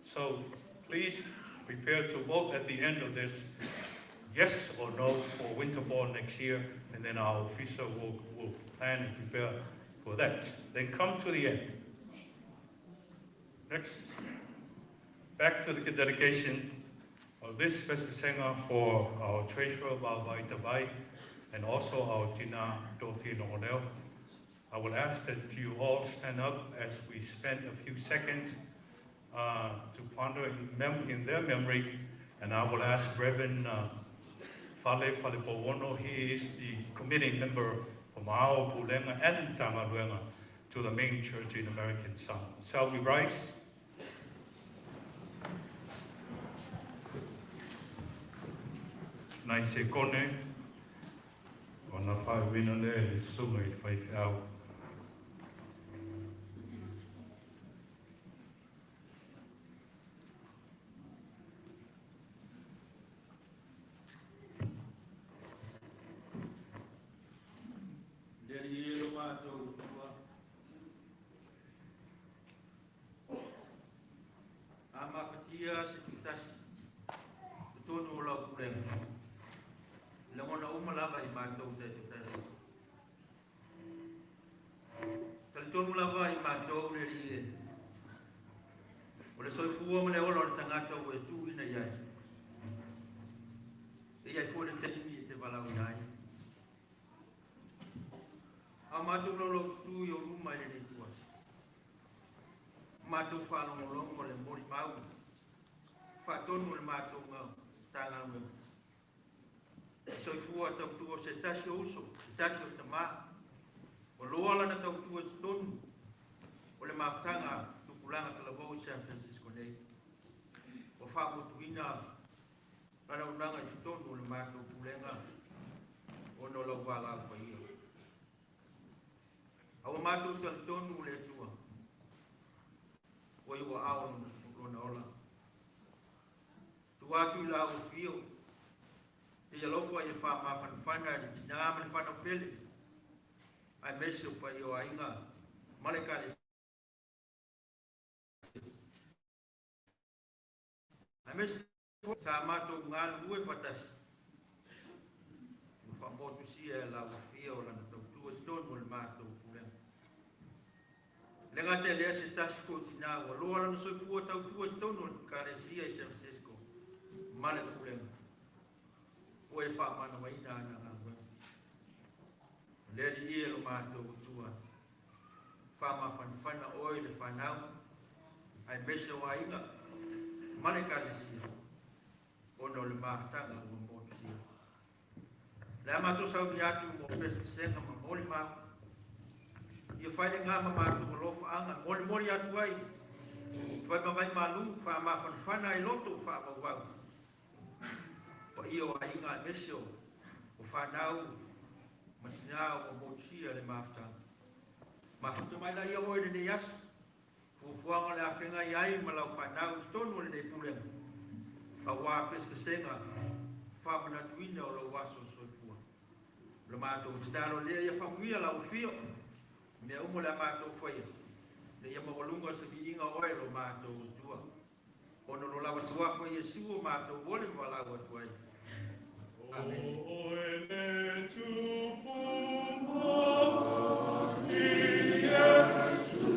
So please prepare to vote at the end of this, yes or no for winter ball next year, and then our officer will plan and prepare for that. Then come to the end. Next. Back to the dedication of this pesepesega for our treasurer, Vaovai Tavai, and also our Tina Dorothy Logoleo. I will ask that you all stand up as we spend a few seconds to ponder in their memory, and I will ask Reverend Fale Falepo'ono, he is the committee member from our Pulega and Matagaluega to the main church in American Samoa. Shall we rise? Nai sekone, ona faaiuina lea e le susuga i le faifeau. Le Alii e lo matou Atua, a mafatia se tutasi totonu o lau pulega, e lagona uma lava i matou taitoatasi. Talitonu lava i matou le Alii e, o le soifua ma le ola o le tagata ua e tuuina i ai, e i ai foi le taimi e te valaauina ai. A o matou laulaututu i ou luma i lenei ituaso, matou faalogologo le molimau faatonu o le matou Matagaluega. Le soifua tautua o se tasi o uso, se tasi o tamā, ua loa lana tautua i totonu o le mafutaga tupulaga talavou i San Francisco nei. Ua faamutuina lana auaunaga i totonu o le matou pulega ona o lau valaau paia. A ua matou talitonu le Atua, ua i ou aao lona ola. Tuu atu i la ua afio, te i alofa ia faamafanafana i le tinā ma le fanau pele, aemaise o paia o aiga ma le Ekalesia. Aemaise foi sa matou galulue faatasi, ua faamotusia e la ua afio o lana tautua i totonu o le matou pulega. E le gata i lea se tasi foi o tinā ua loa lona soifua tautua i totonu o le Ekalesia i San Francisco ma le pulega, ua e faamanavaina ana galuega. O le Alii e lo matou Atua, faamafanafana oe i le fanau, aemaise o aiga ma le Ekalesia, ona o le mafutaga ua motusia. Le a matou sauni atu mo pesepesega ma molimau, ia fai le ma matou alofaaga, molimoli atu ai, fai ma vai malu, faamafanafana ai loto faavauvau. Paia o aiga aemaise o fanau ma tinā ua motusia le mafutaga. Mafuta mai laia oe i lenei aso, fuafuaga o le afeagai ai ma lau fanau i totonu o lenei pulega, auā pesepesega faamanatuina o lou aso soifua. O le matou tatalo lea ia faamanuia lau afio, mea uma o le a matou faia, ina ia maualuga se viiga o oe lo matou Atua. Ona o lo lava suafa Iesu o matou ole ma valaau atu ai. Amene. O oe le Tupu moni Iesu.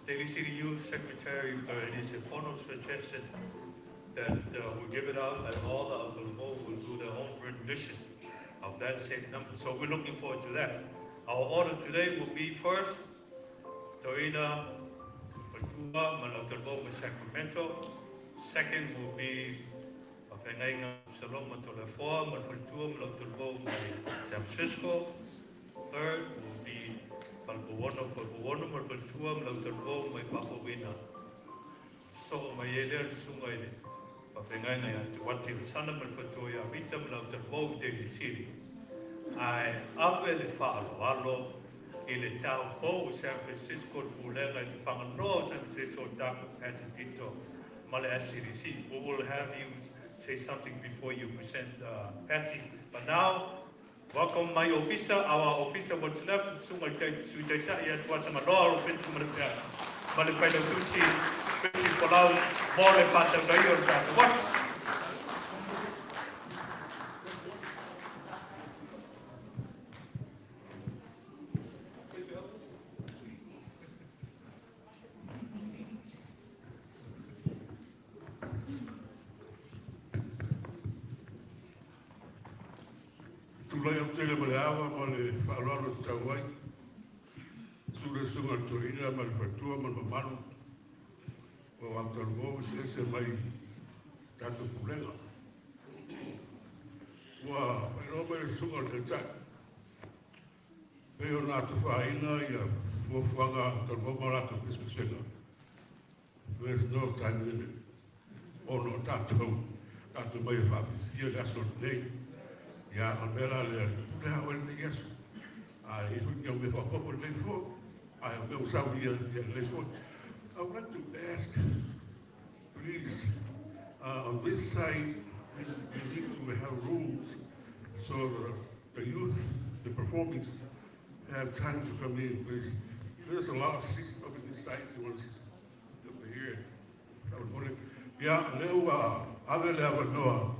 Daly City Youth Secretary Berenice Fono suggested that we give it out and all the Autalavou will do their own rendition of that same number. So we're looking forward to that. Our order today will be first, Toeaina Faletua ma le Autalavou mai Sacramento. Second will be Faafeagaiga Saloma Toleafoa ma le Faletua ma le Autalavou mai San Francisco. Third will be Falepuono Falepuono ma le Faletua ma le Autalavou mai Faafouina. So mai e lea le susuga i le faafeagaiga ia Tuati Lesana ma le Faletua ia Rita ma le Autalavou Daly City. Ae ave le faaaloalo i le taupou o San Francisco le pulega i le Fagaloa o San Francisco Dr. Patsy Tito ma le SCDC. We will have you say something before you present, Patsy. But now, welcome my officer, our officer what's left, Susuga i Sui Taitai ia Tuatagaloa Ropeti ma le Pea, ma le Failautusi, Peti Folau, mo le faatautai o le tatou aso. Tulai atu tele ma le ava ma le faaaloalo e tatau ai. Susu le susuga i le toeaina ma le faletua ma le mamalu o Autalavou eseese mai tatou pulega. Ua faailoa mai le susuga i le Taitai, pei ona atofaina ia fuafuaga a Autalavou ma latou pisipisiga. There's no time limit. Ona o tatou, tatou mai e faapipia le aso lenei. Ia, o le mea la lea, pule lava oe i lenei aso. A i ai foi ni au mea faaopoopo lenei foi, ae o mea ua saunia, ia lelei foi. I would like to ask, please, on this side, we need to have rooms so the youth, the performers, have time to come in, please. There's a lot of seats over this side, if you want to sit over here. Ia, lea ua ave le avanoa.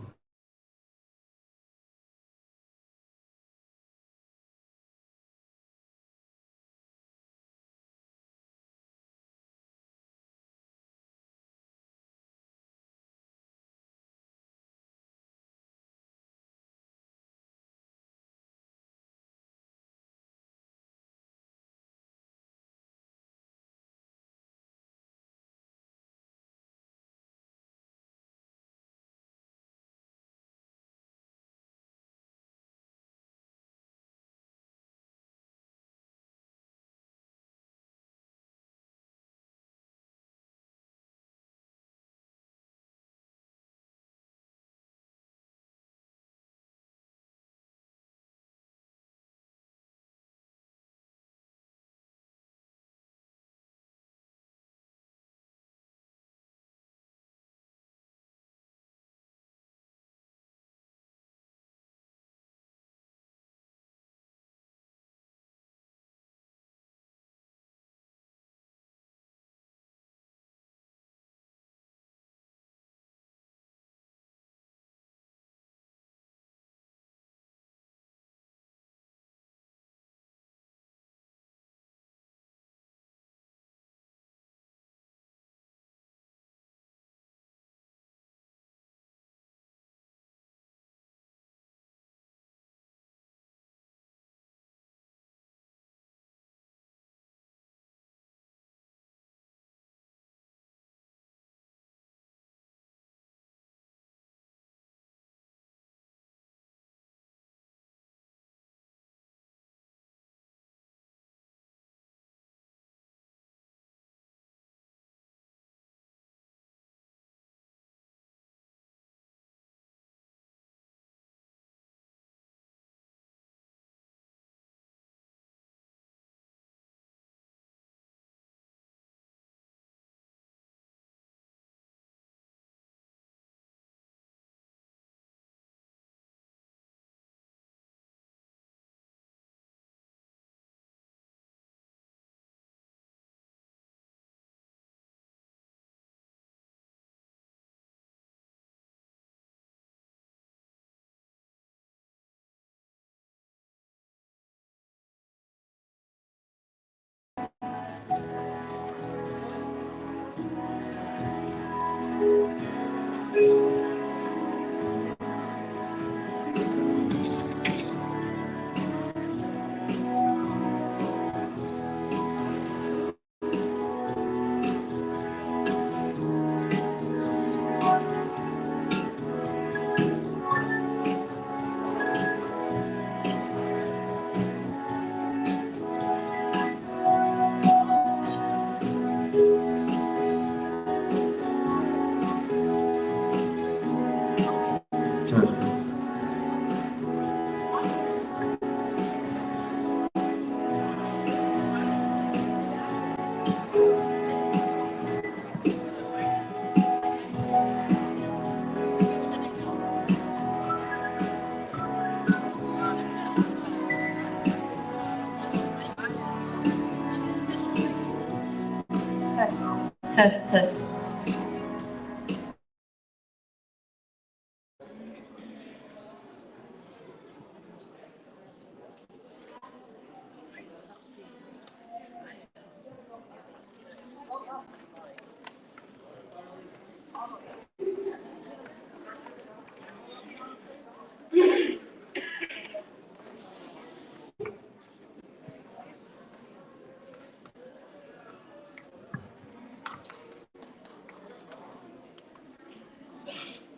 Test, test.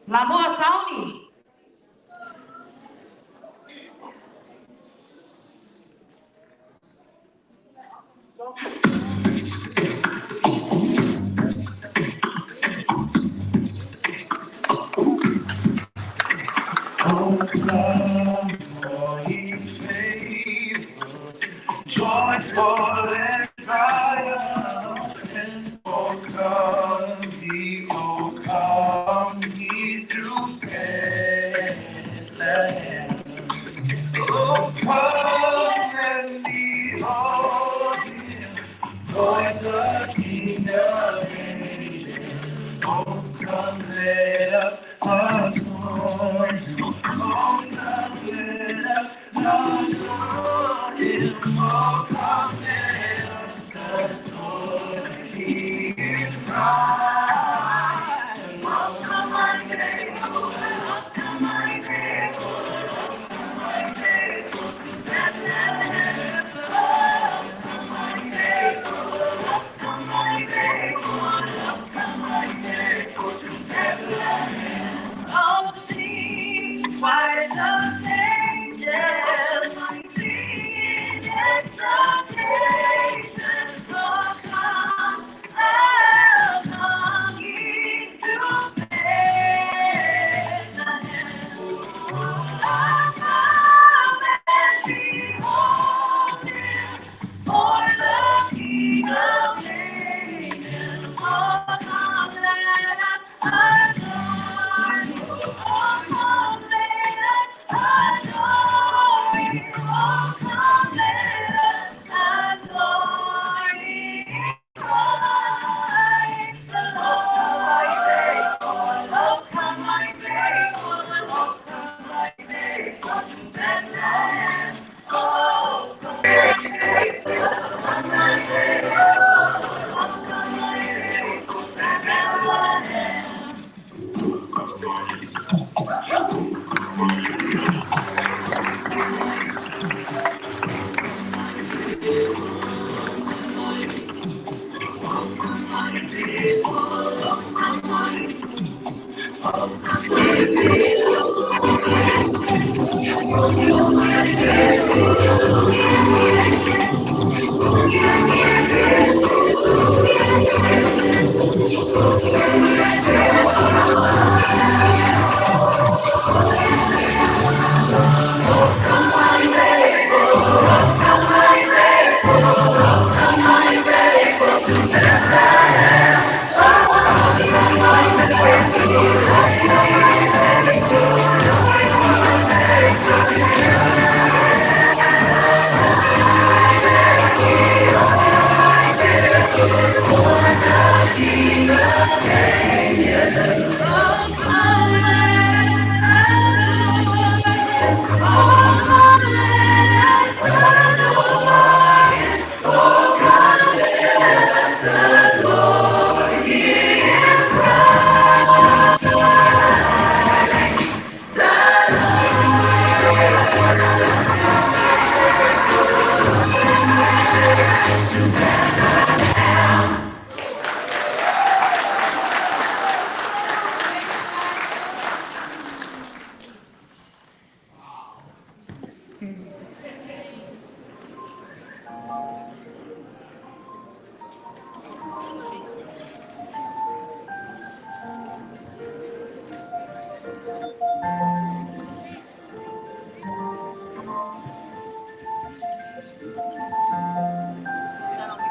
Lamoa Sauni. Oh, come, all ye faithful, joyful and triumphant. Oh, come ye through Bethlehem. Oh, come and behold him, Lord the King of ages. Oh, come, let us adore him. Oh, come, let us adore him. Oh, come, let us adore him. Christ. Oh, come, my faithful, oh, come, my faithful, oh, come, my faithful to Bethlehem. Oh, come, my faithful, oh, come, my faithful, oh, come, my faithful to Bethlehem. Oh, sing, choirs of angels, singing exaltation. Oh, come, oh, come ye to Bethlehem. Oh, come and behold him, for the King of ages. Oh, come, let us adore him. Oh, come, let us adore him. Oh, come, let us adore him. Christ the Lord. Oh, come, my faithful, oh, come, my faithful to Bethlehem. Oh, come, my faithful, come, my faithful, oh, come, my faithful to Bethlehem. Oh, come, let us adore. Oh, come, let us adore him. Oh, come, let us adore him. Christ the Lord.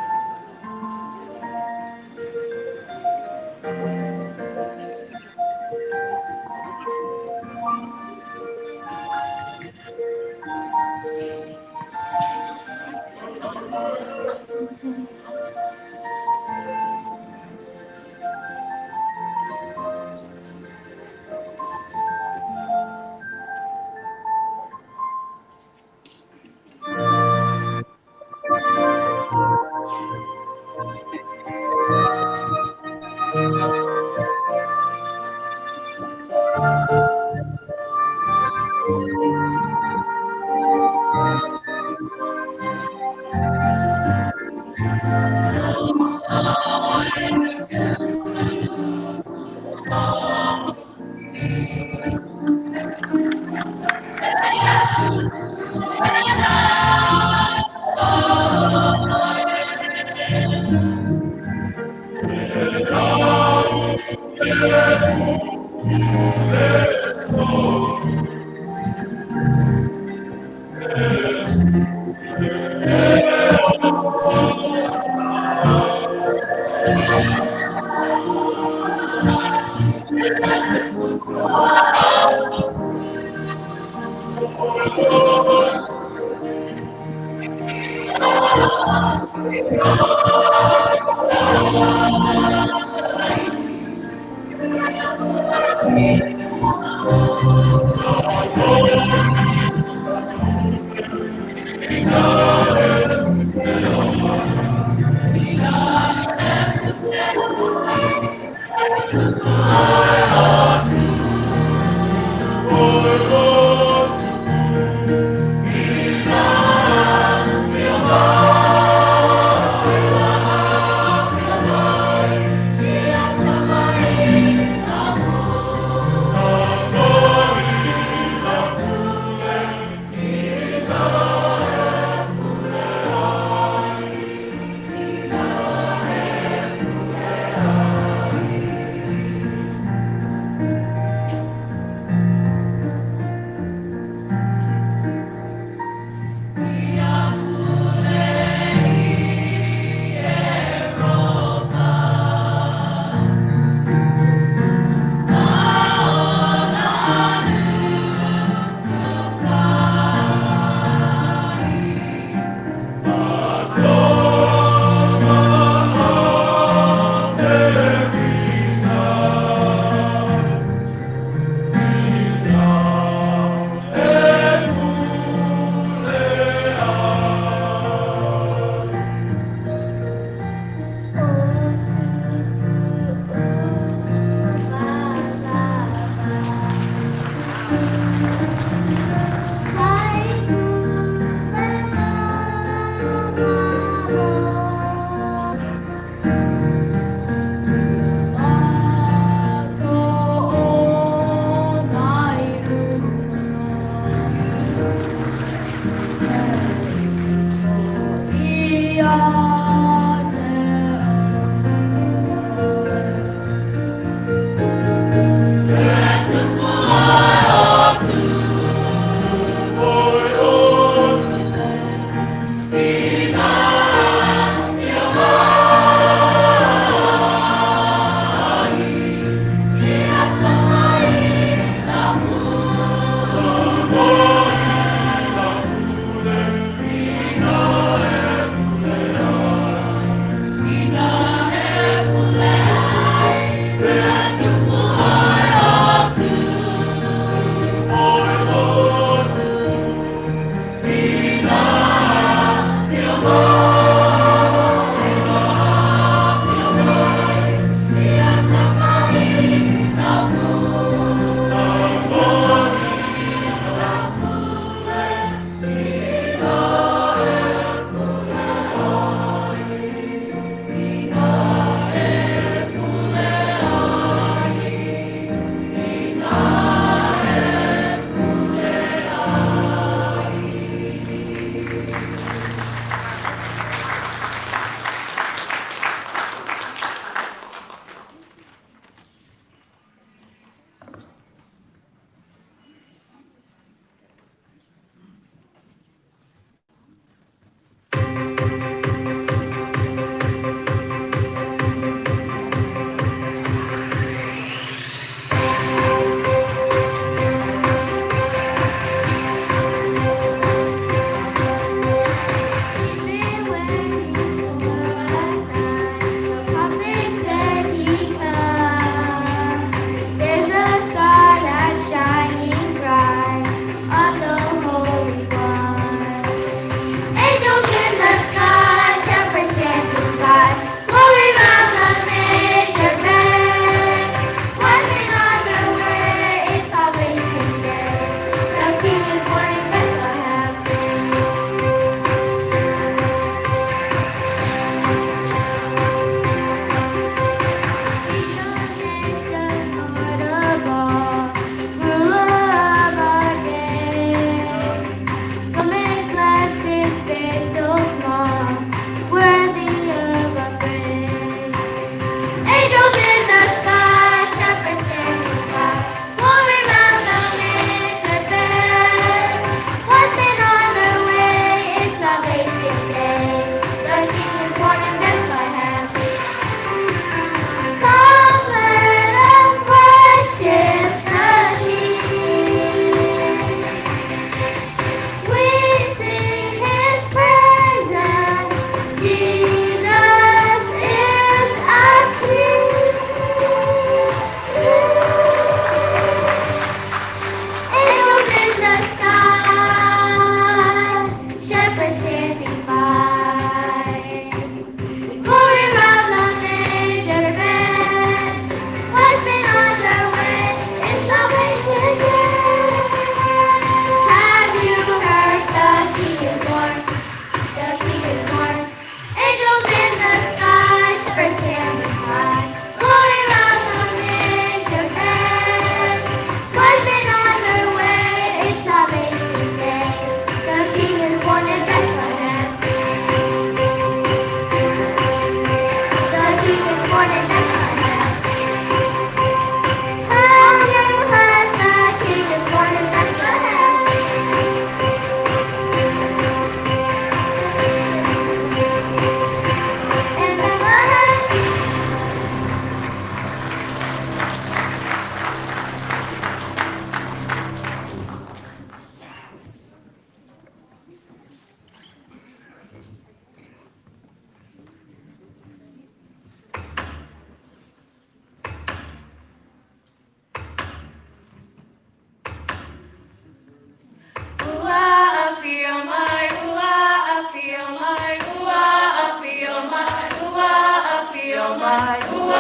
mai, ua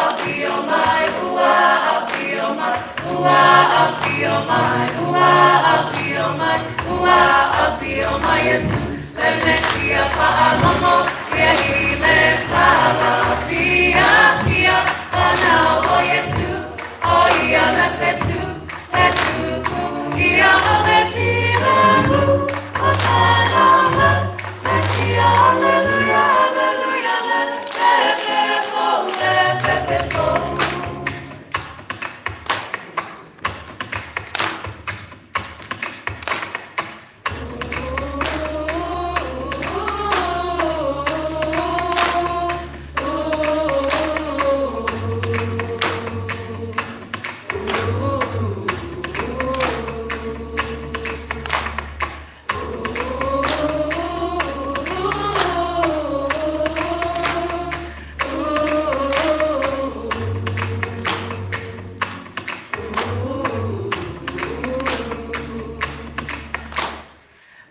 afio mai, ua afio mai, ua afio mai, ua afio mai, ua afio mai Iesu le Mesia faalogo ia i le tala fiafia fanau o Iesu o ia le fetu le tupu ia o le filemu o fanau le Mesia Alleluia Alleluia le pepe fou le pepe fou.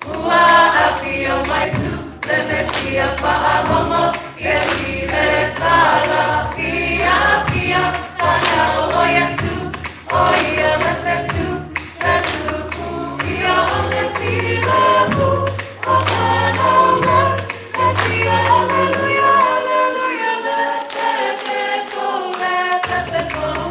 Ua afio mai Iesu le Mesia faalogo ia i le tala fiafia fanau o Iesu o ia le fetu le tupu ia o le filemu o fanau le Mesia Alleluia Alleluia le pepe fou le pepe fou.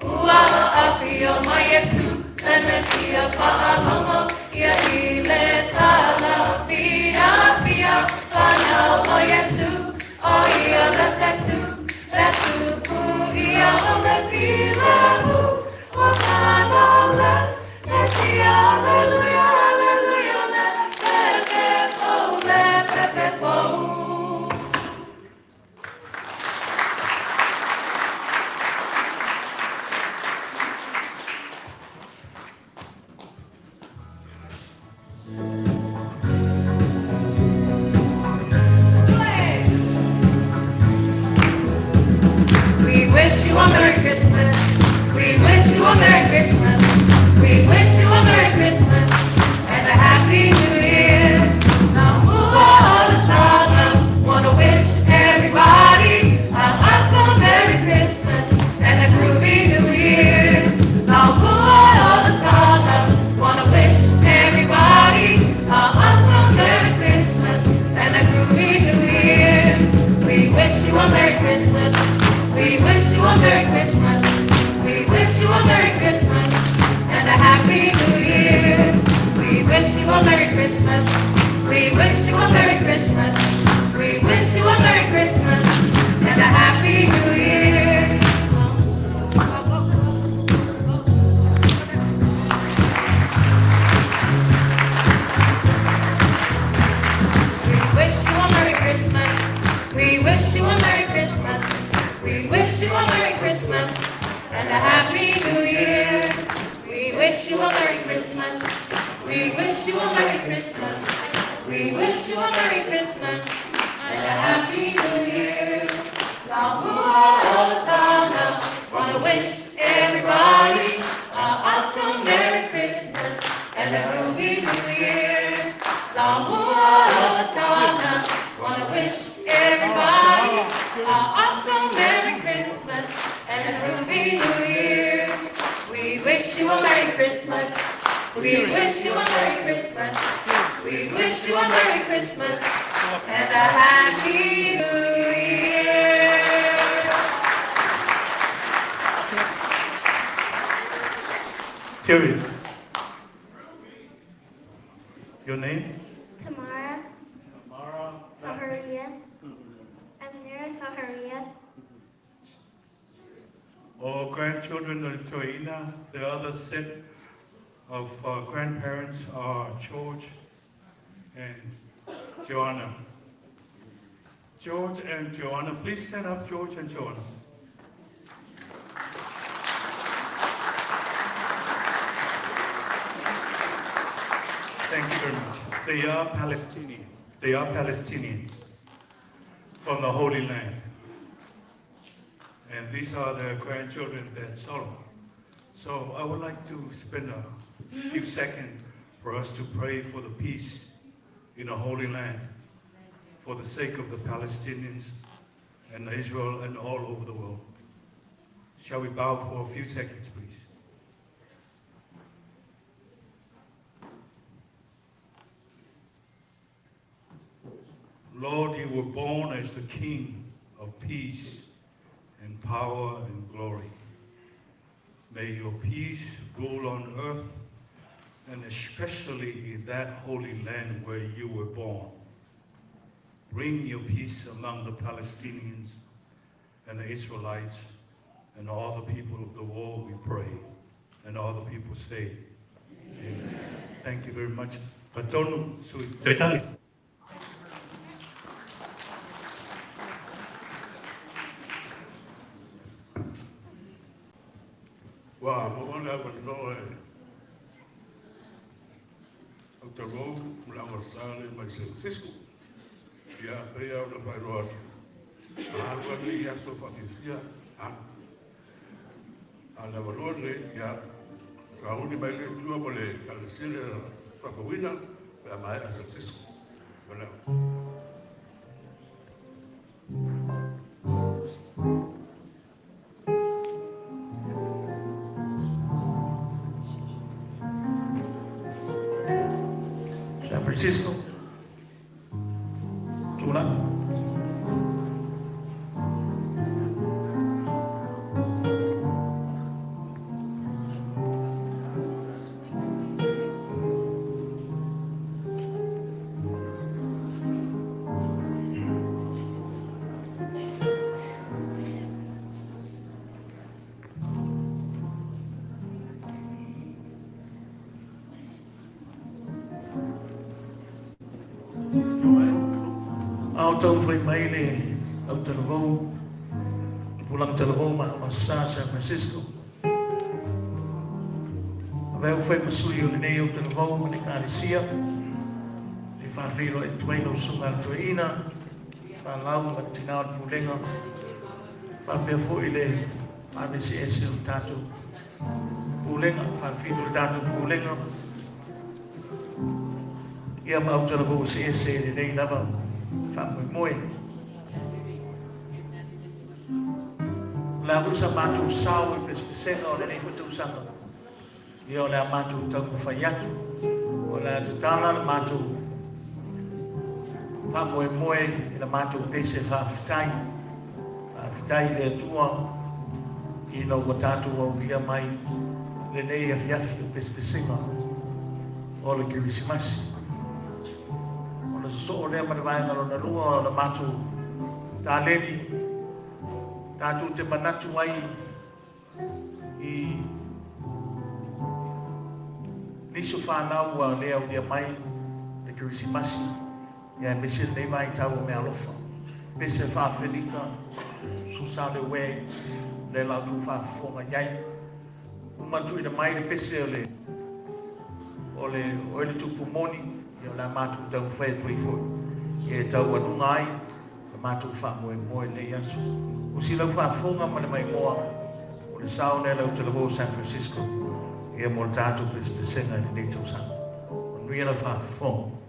Ua afio mai Iesu le Mesia faalogo ia i le tala fiafia fanau o Iesu o ia le fetu le tupu ia o le filemu o fanau le Mesia Alleluia Alleluia le pepe fou le pepe fou. We wish you a Merry Christmas. We wish you a Merry Christmas. We wish you a Merry Christmas and a Happy New Year. Now move all the time. I wanna wish everybody an awesome Merry Christmas and a groovy New Year. Now move all the time. I wanna wish everybody an awesome Merry Christmas and a groovy New Year. We wish you a Merry Christmas. We wish you a Merry Christmas. We wish you a Merry Christmas and a Happy New Year. We wish you a Merry Christmas. We wish you a Merry Christmas. We wish you a Merry Christmas and a Happy New Year. We wish you a Merry Christmas. We wish you a Merry Christmas. We wish you a Merry Christmas and a Happy New Year. We wish you a Merry Christmas. We wish you a Merry Christmas. We wish you a Merry Christmas and a Happy New Year. Now, wanna wish everybody a awesome Merry Christmas and a groovy New Year. Lamua wanna wish everybody a awesome Merry Christmas and a groovy New Year. We wish you a Merry Christmas. We wish you a Merry Christmas. We wish you a Merry Christmas and a Happy New Year. Cheers. Your name? Tamara Tamara. Saharia. I'm Nira Saharia. All grandchildren of Toina. The other set of grandparents are George and Joanna. George and Joanna, please stand up, George and Joanna. Thank you very much. They are Palestinians. They are Palestinians from the Holy Land. And these are their grandchildren that Solomon. So I would like to spend a few seconds for us to pray for the peace in the Holy Land, for the sake of the Palestinians and Israel and all over the world. Shall we bow for a few seconds, please? Lord, you were born as the King of peace and power and glory. May your peace rule on earth and especially in that holy land where you were born. Bring your peace among the Palestinians and the Israelites and all the people of the world, we pray. And all the people say, Amen. Thank you very much. Fatonu sui Toitali. Ua maua le avanoa e Autalavou ma le Aogalesa lea mai San Francisco. Ia, pei lava ona faailoa atu, a alu lava lenei aso faafiafia, alu. A o le avanoa lenei, ia, sauni mai le Atua ma le Ekalesia lea faafouina pe a maea San Francisco. Ma le ava. San Francisco, Tula. A o taumafai mai le autalavou, tupulaga talavou ma Amasā San Francisco. Avea ua fai ma sui o lenei autalavou ma le Ekalesia, e faafeiloai atu ai lau Susuga a le Toeaina, Falau ma le Tina o le Pulega, faapea foi le aveeseese o le tatou Pulega, falefitu o le tatou Pulega, ia ma autalavou eseese i lenei lava faamoemoe. O le a foi sa matou sao i pesepesega o lenei foi tausaga, ia o le a matou taumafai atu, o le a tatala le matou faamoemoe i la matou pese faafetai. Faafetai i le Atua ina ua tatou aulia mai lenei afiafi o pesepesega o le Kerisimasi. Ona sosoo lea ma le vaega lona lua o la matou taleni, tatou te manatu ai i nisi o fanau ua le aulia mai le Kerisimasi, ia aemaise lenei vaitau o meaalofa. Pese faa-Afelika, Susa le uē, lea la outou faafofoga i ai. Uma tuuina mai le pese o le o le o le tupu moni, ia o le a matou taumafai atu ai foi ia e taualuga ai le matou faamoemoe i lenei aso. O si lau faafofoga ma le maimoa, o le sao lea lau talavou o San Francisco, ia mo le tatou pesepesega i lenei tausaga. Manuia lau faafofoga.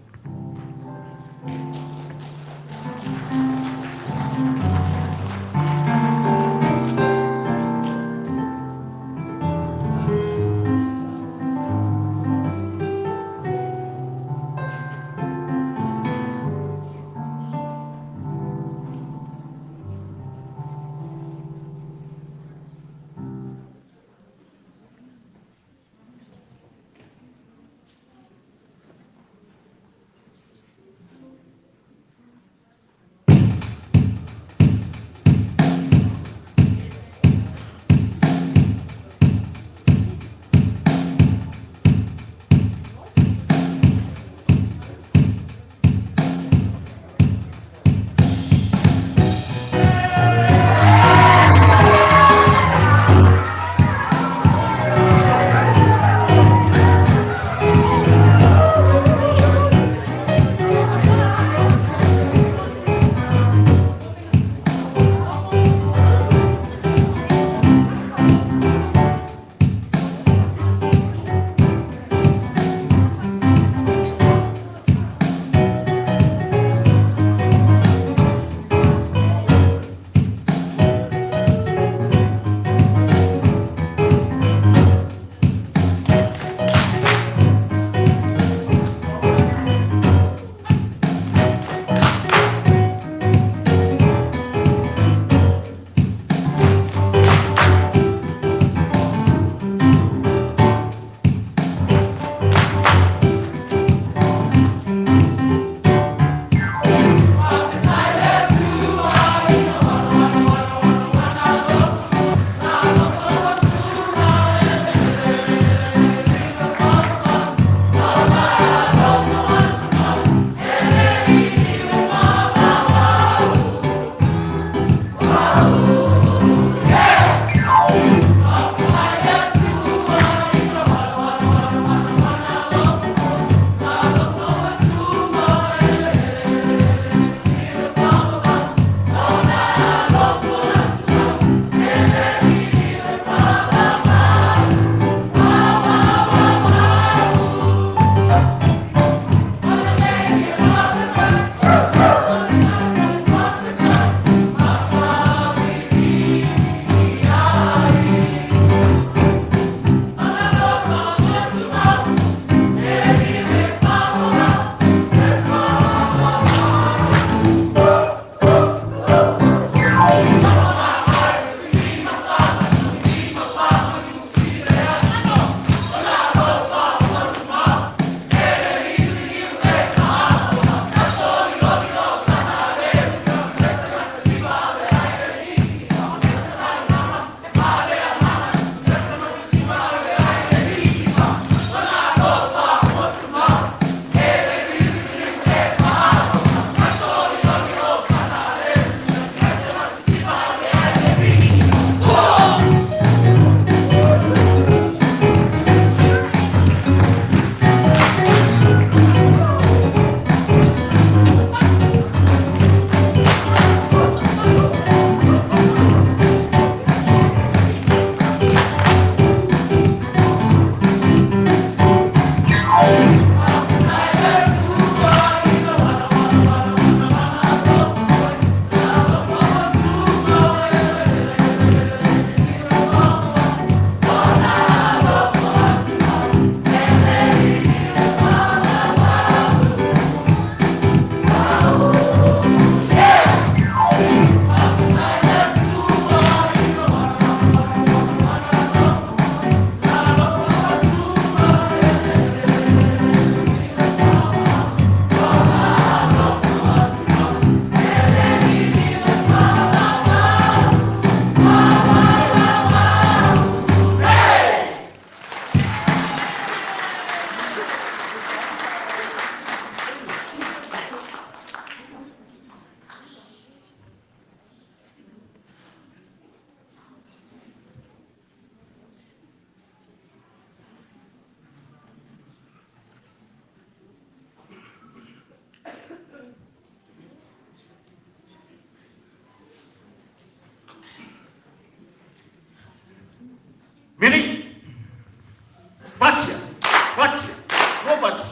much.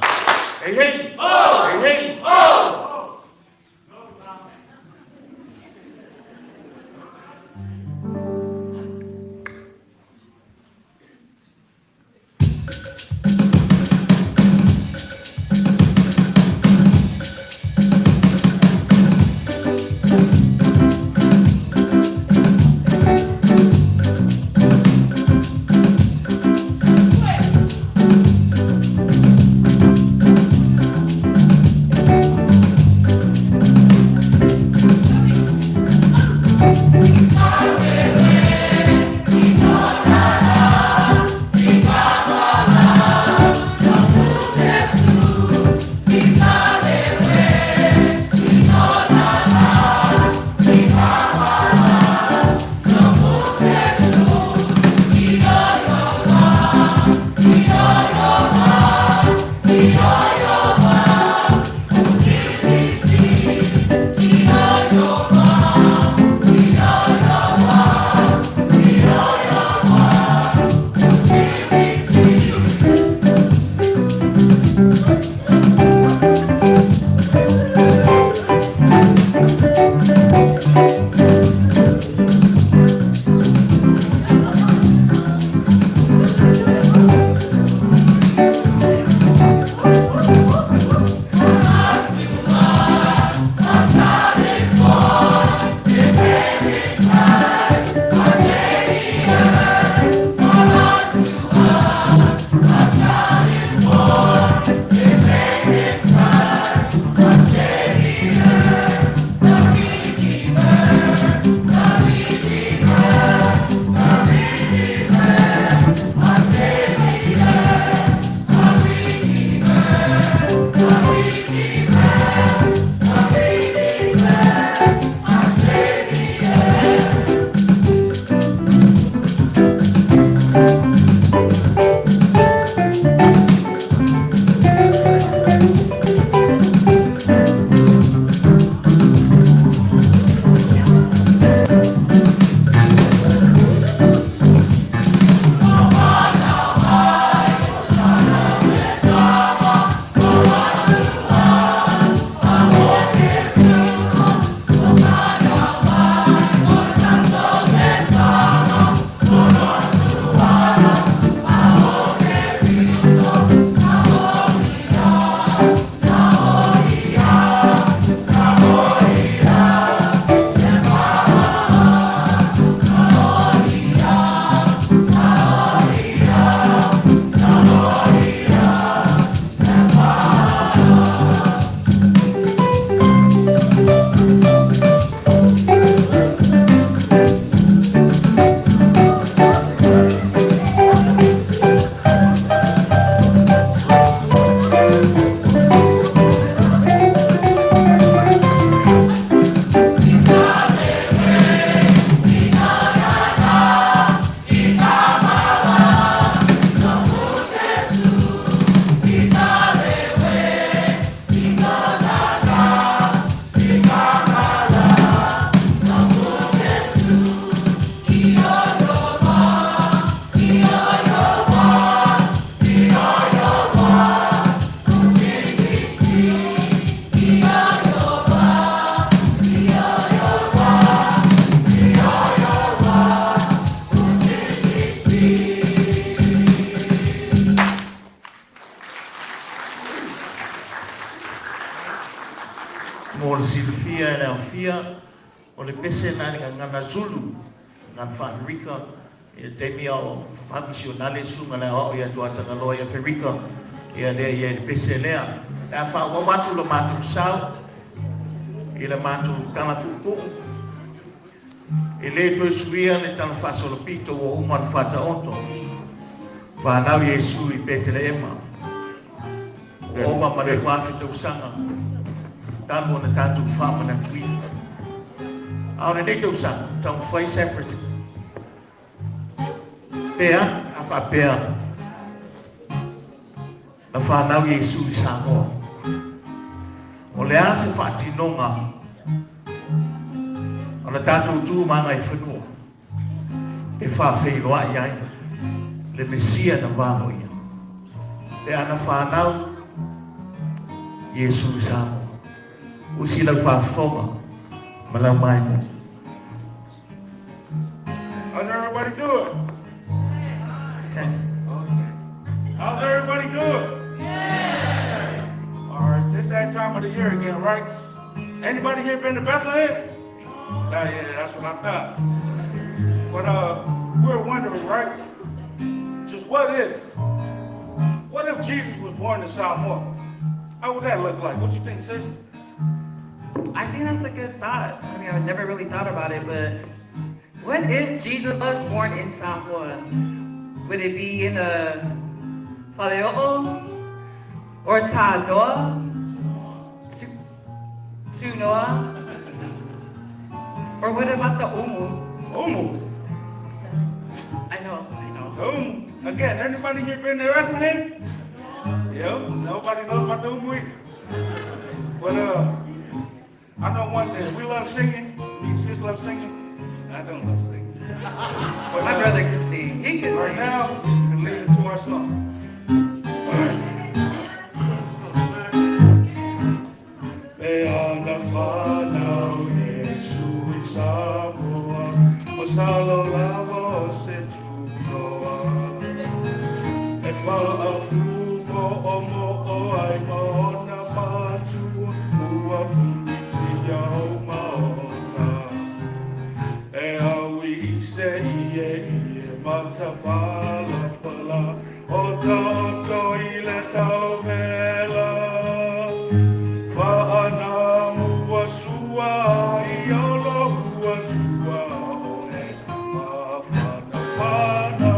Hey, hey. Oh! Hey, hey. Oh! Mo le silafia e le aofia, o le pese lena i le gagana Zulu, gagana faa-Amerika, i le taimi a o faamisionale le susuga i le aoao ia Tuatagaloa i Aferika, ia lea e i ai le pese lea. O le a faaauau atu lo matou sao i le matou tala puupuu. E le toe suia le tala faasolopito ua uma ona faataoto. Fanau Iesu i Peteleema. Ua ova ma le 2000 tausaga talu ona tatou faamanatuina. A o lenei tausaga, taumafai Safford pe a a faapea na fanau Iesu i Samoa. O le a se faatinoga o le tatou tu ma agaifanua e faafeiloai ai le Mesia na valoia? Pe a na fanau Iesu i Samoa. Usi lau faafofoga ma lau maimoa. How's everybody doing? Test. Okay. How's everybody doing? Yeah. All right, it's that time of the year again, right? Anybody here been to Bethlehem? Yeah, that's what I thought. But we're wondering, right? Just what if? What if Jesus was born in Samoa? How would that look like? What you think, sis? I think that's a good thought. I mean, I never really thought about it, but what if Jesus was born in Samoa? Would it be in a Faleo'o or Tanoa? Tunoa? Or what about the Umu? Umu? I know, I know. The Umu. Again, anybody here been to Bethlehem? Yep, nobody knows about the Umu either. But I know one thing. We love singing. Me and sis love singing. I don't love singing. But, My brother can sing. He can right sing. now, we can lead into our song. Pe ana whanau Yesu i Samoa, o salo lava o se tunoa. E whaapupo o mo o ai maona mātua, ua puriti au maota. E au i se i e i e mata pala pala, o ta o i le tau vela. Whaana mua sua i olo ua tua o e mawhana whana.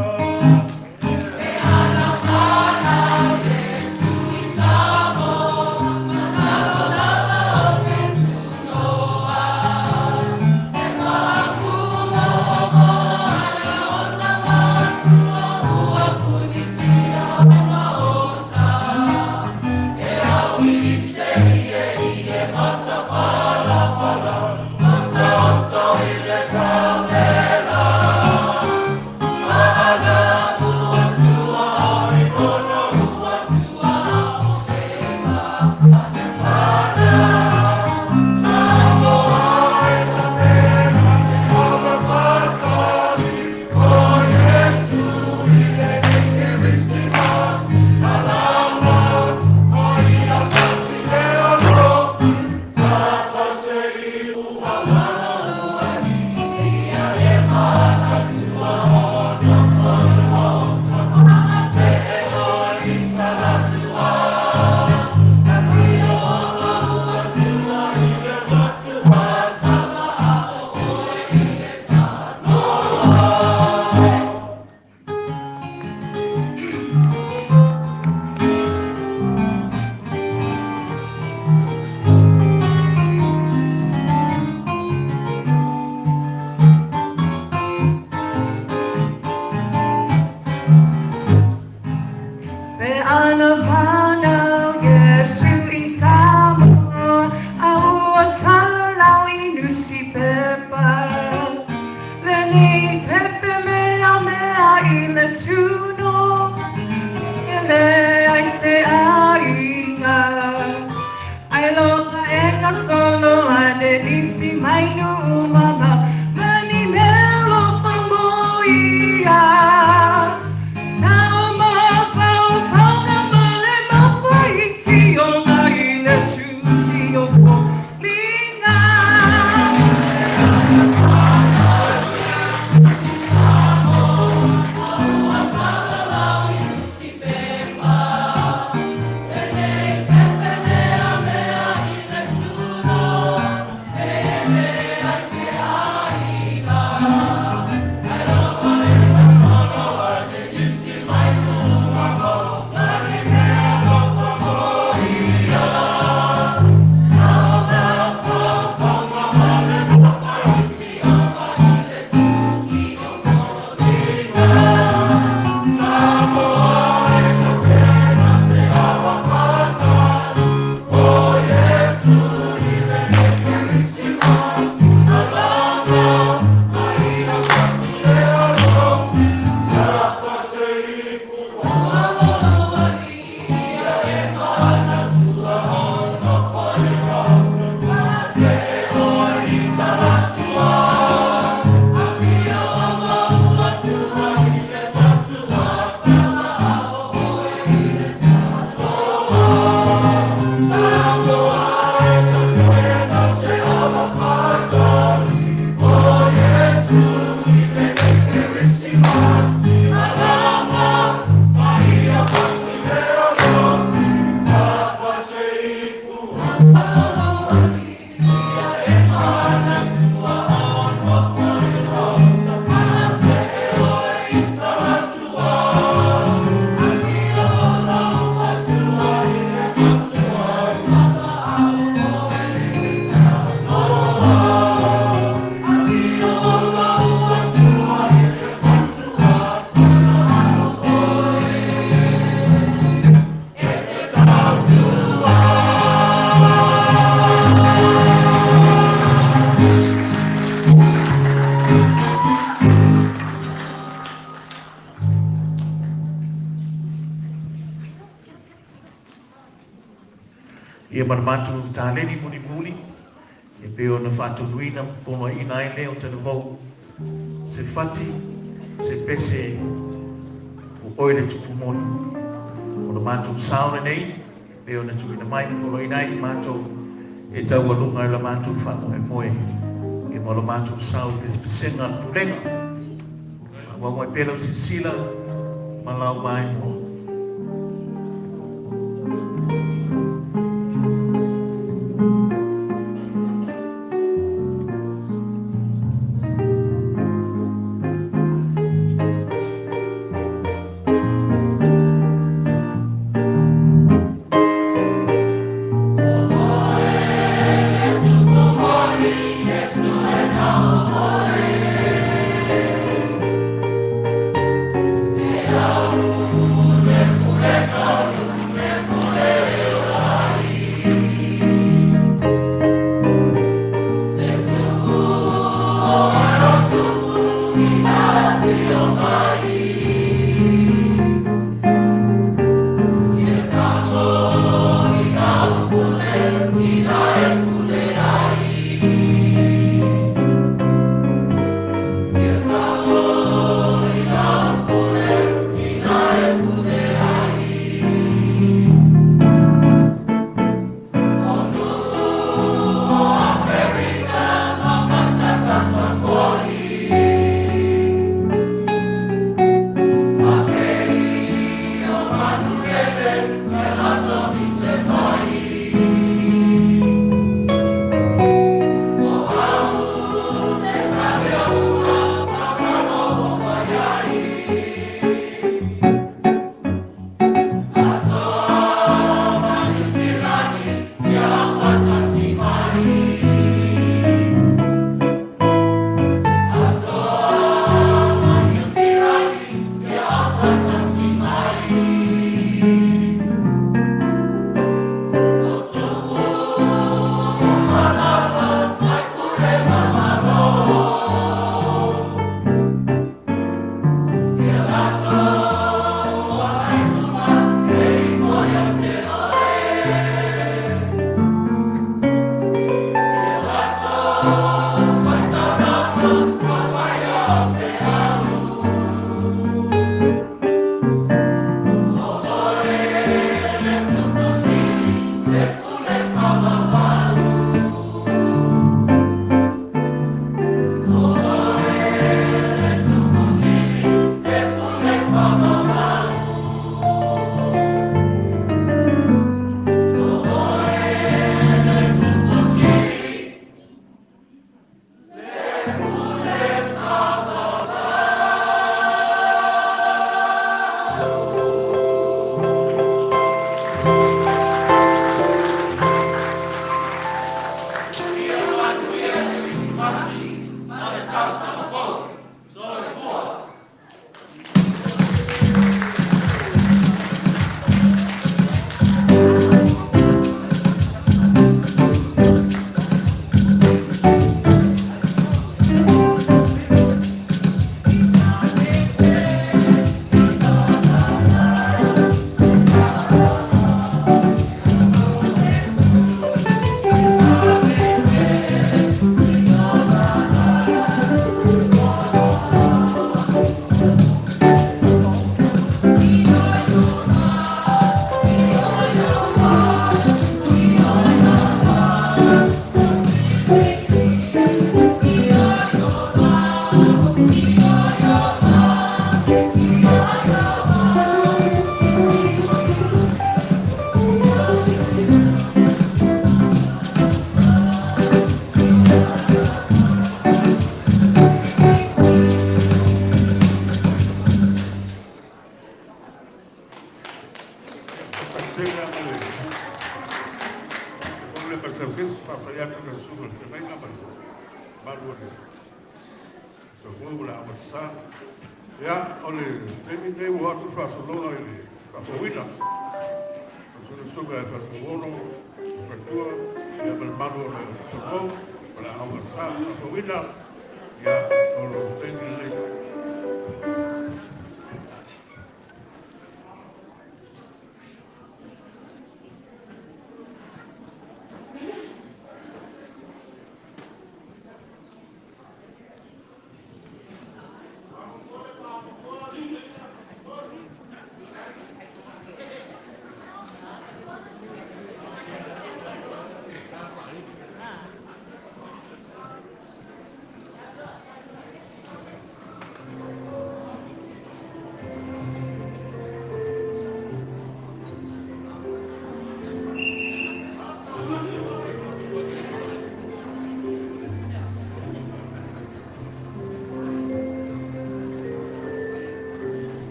Ia ma le matou taleni mulimuli e pei ona faatonuina ma poloaiina ai lea o Talavou, se fati, se pese, o oe le tupu moni. O le matou sao lenei e pei ona tuuina mai ma poloaiina ai i matou e taualuga i le matou faamoemoe ia ma lo matou sao i pesepesega a le Pulega. Faaauau mai pea lau silasila ma lau maimoa.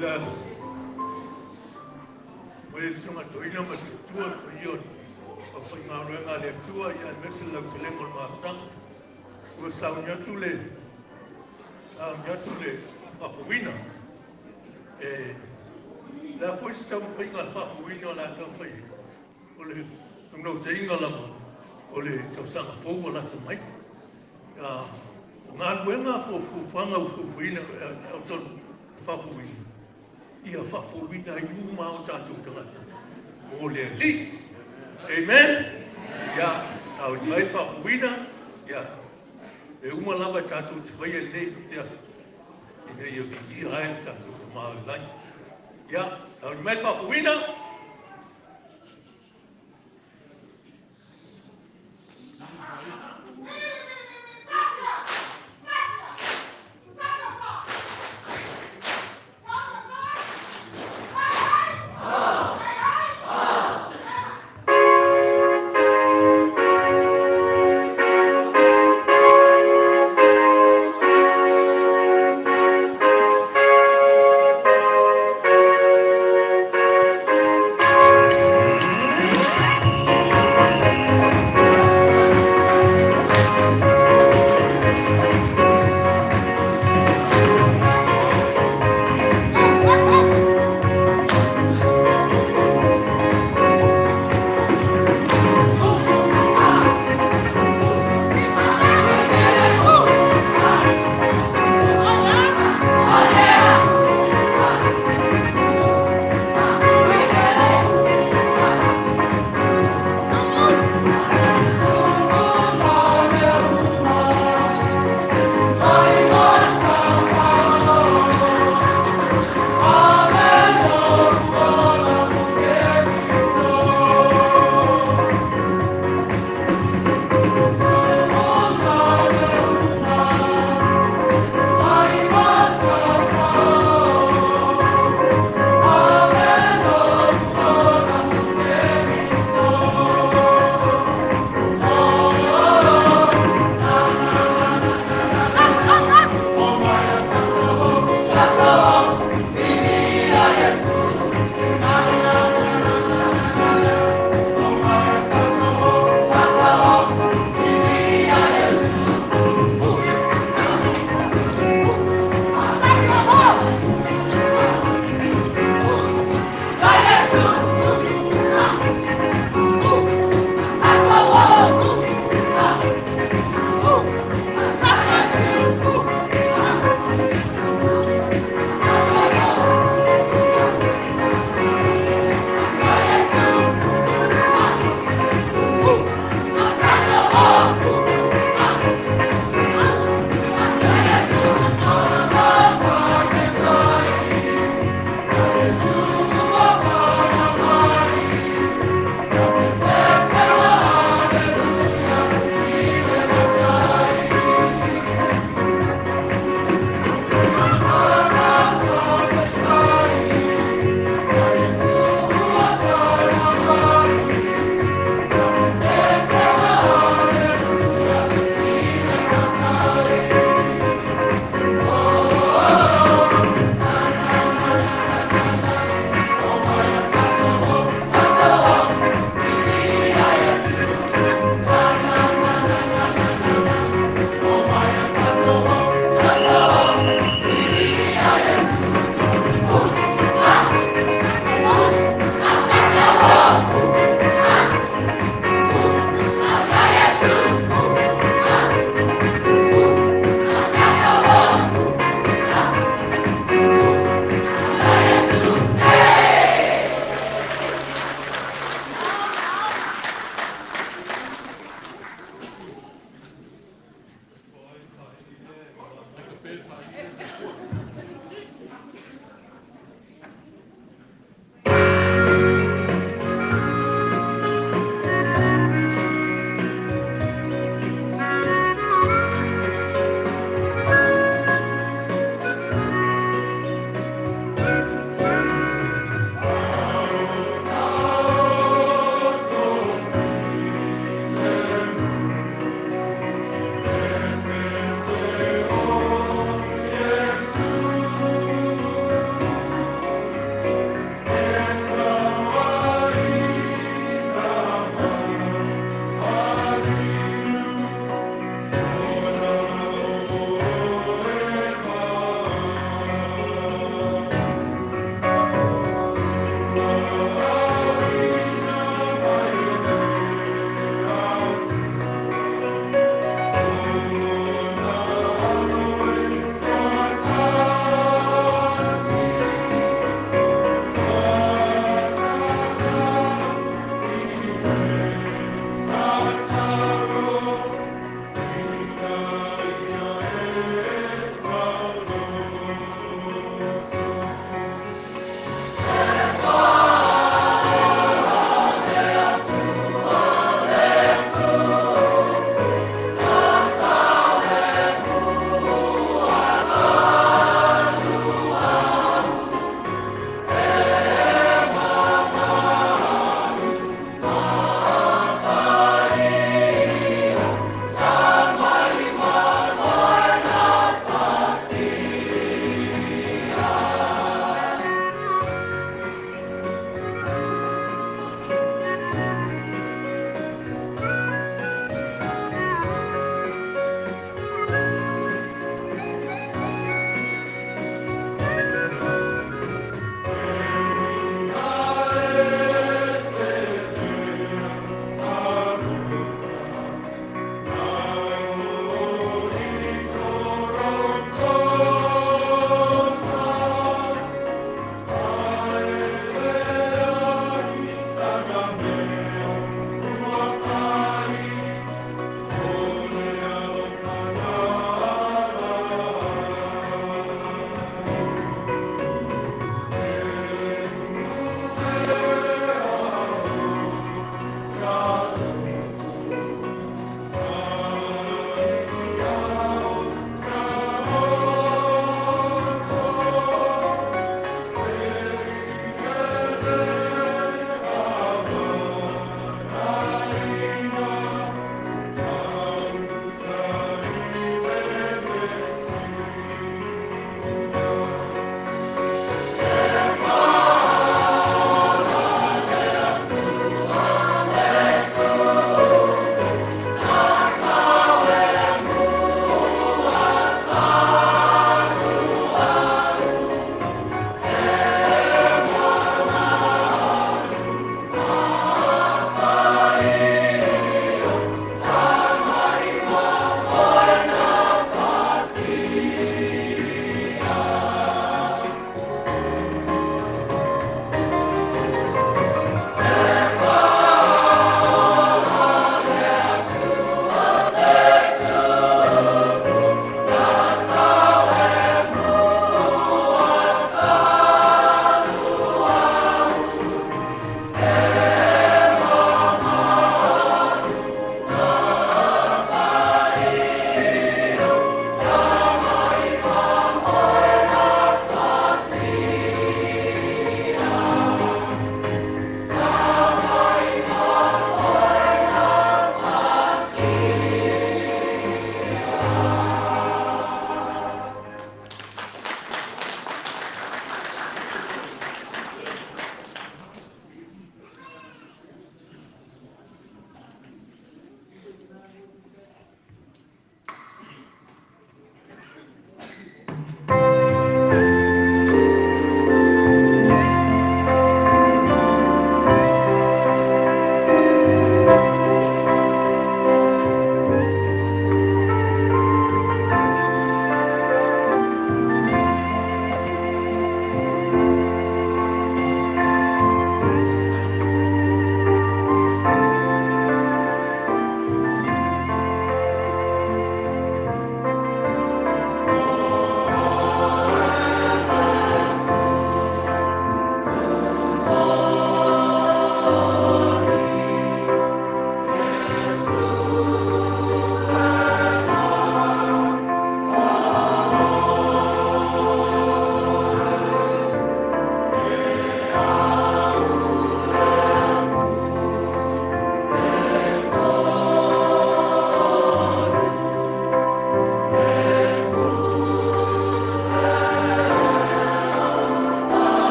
Laila, mai le susuga toeaina ma le faletua, le paia o le aufaigaluega a le Atua, ia aemaise le lautelega o le mafutaga. Ua sauni atu le sauni atu le faafouina. E le a foi se taumafaiga a le faafouina o le a taumafai ai, o le naunautaiga lava o le tausaga fou ua lata mai. O galuega po o fuafuaga ua fuafuaina e totonu faafouina, ia faafouina ai uma o tatou tagata mo le Alii. Amen. Ia, sauni mai le faafouina, ia, e uma lava e tatou te faia lenei afiafi, ina ia viia ai le tatou Tama o le lagi. Ia, sauni mai le faafouina.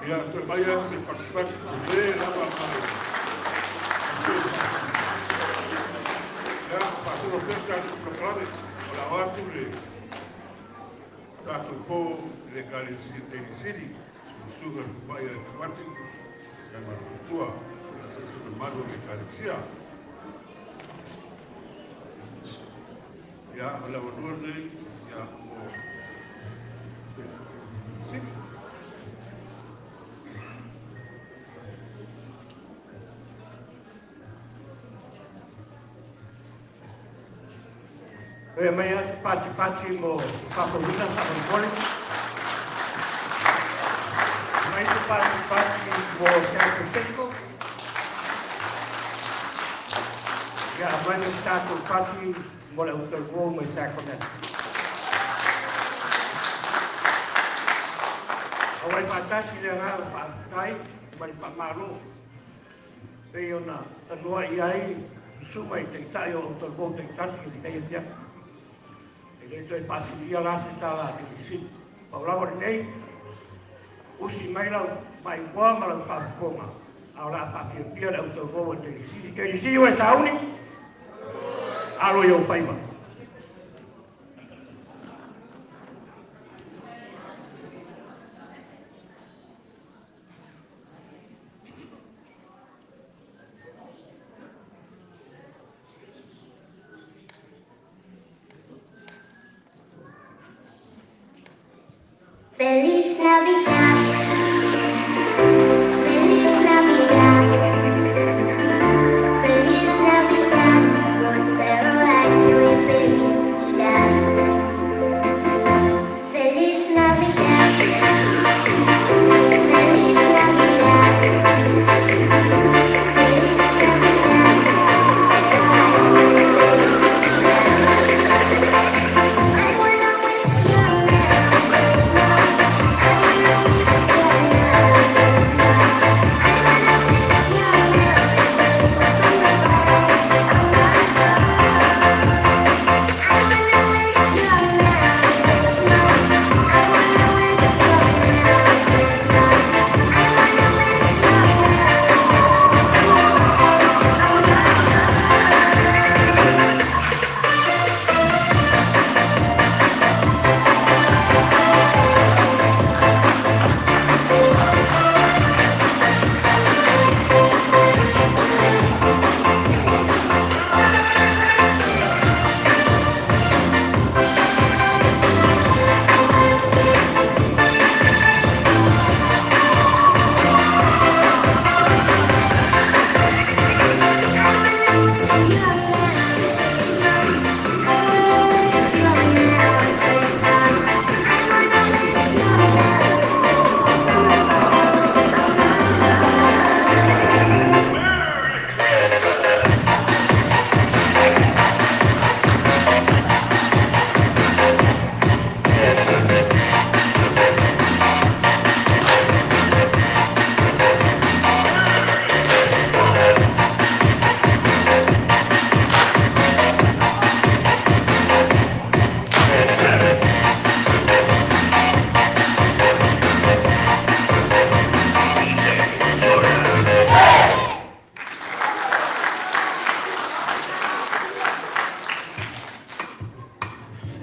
Ia, toe mai lava se patipati tele lava ma le Ia, faasolo pea le tatou polokalame, o le a o atu le tatou po i le Ekalesia Teilisili, Susuga i le Fomai a Etuati, ia ma le faletua, aemaise le mamalu o le Ekalesia. Ia, o le avanoa lenei, ia, mo Sili. Toe aumai lava se patipati mo Faafouina faamolemole. Aumai se patipati mo San Francisco. Ia, aumai ma se tatou pati mo le Autalavou mai Sacramento. Auai faatasi le agaga faafetai ma le faamalo pei ona tanoa i ai Susuga i Taitai o Autalavou taitasi i lenei afiafi. E le toe faasilia la se tala a Telisili. Pau lava lenei, usi mai lau faaigoa ma lau faafofoga, a o le a faafiafia le autauvou a Telisili. Telisili ua e sauni? Alo i ou faiva. Navidad. Feliz Navidad. Feliz Navidad. Prospero año y felicidad. Feliz Navidad. Feliz Navidad. Feliz Navidad. I wanna wish you a Merry Christmas. I wanna wish you a Merry Christmas. I wanna wish you a Merry Christmas from the bottom of my heart. I wanna wish you a Merry Christmas. I wanna wish you a Merry Christmas. I wanna wish you a Merry Christmas from the bottom of my heart. I wanna wish you a Merry Christmas. I wanna wish you a Merry Christmas. I wanna wish you a Merry Christmas from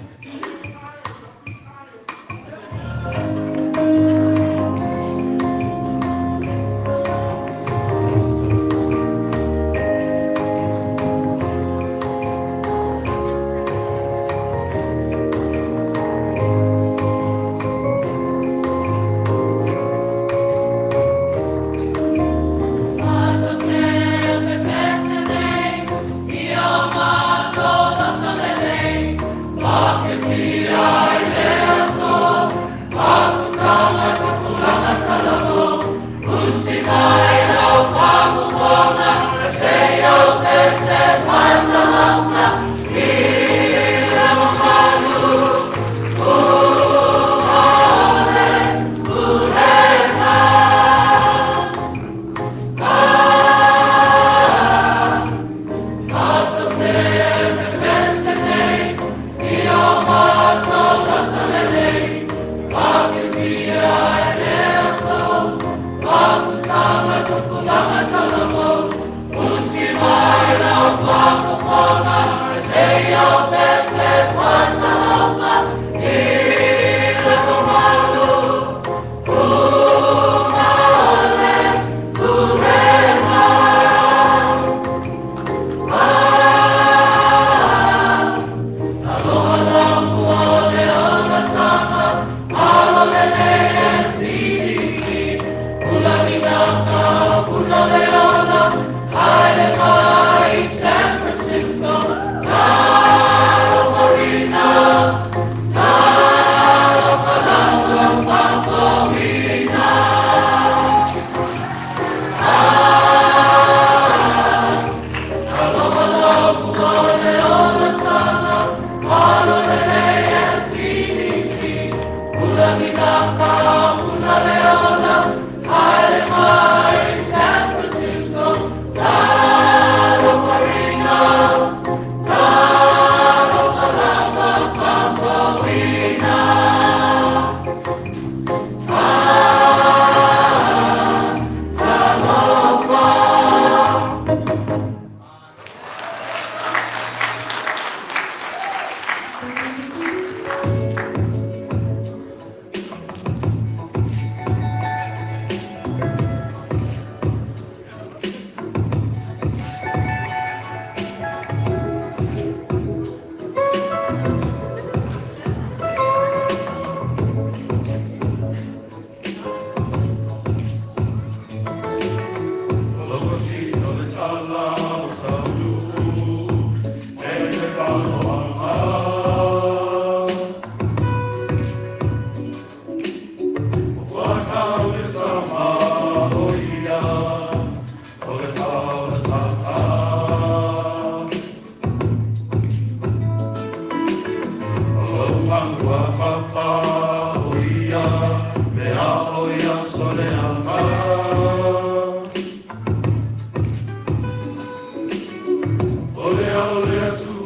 the bottom of my heart.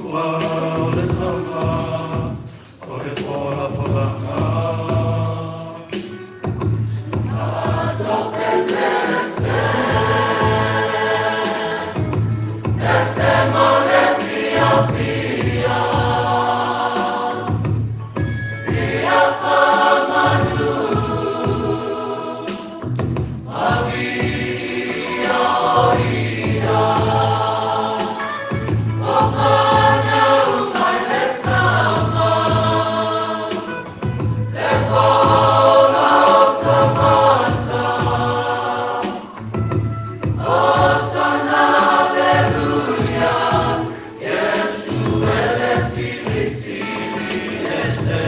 Atua o le Tama o le folafolaga. Ese ma le fia fia, ia whamanu, avia o ia, o whanau mai le tama, le whaola o tamata. Hosanna, Alleluia, Iesu ele sili sili ese.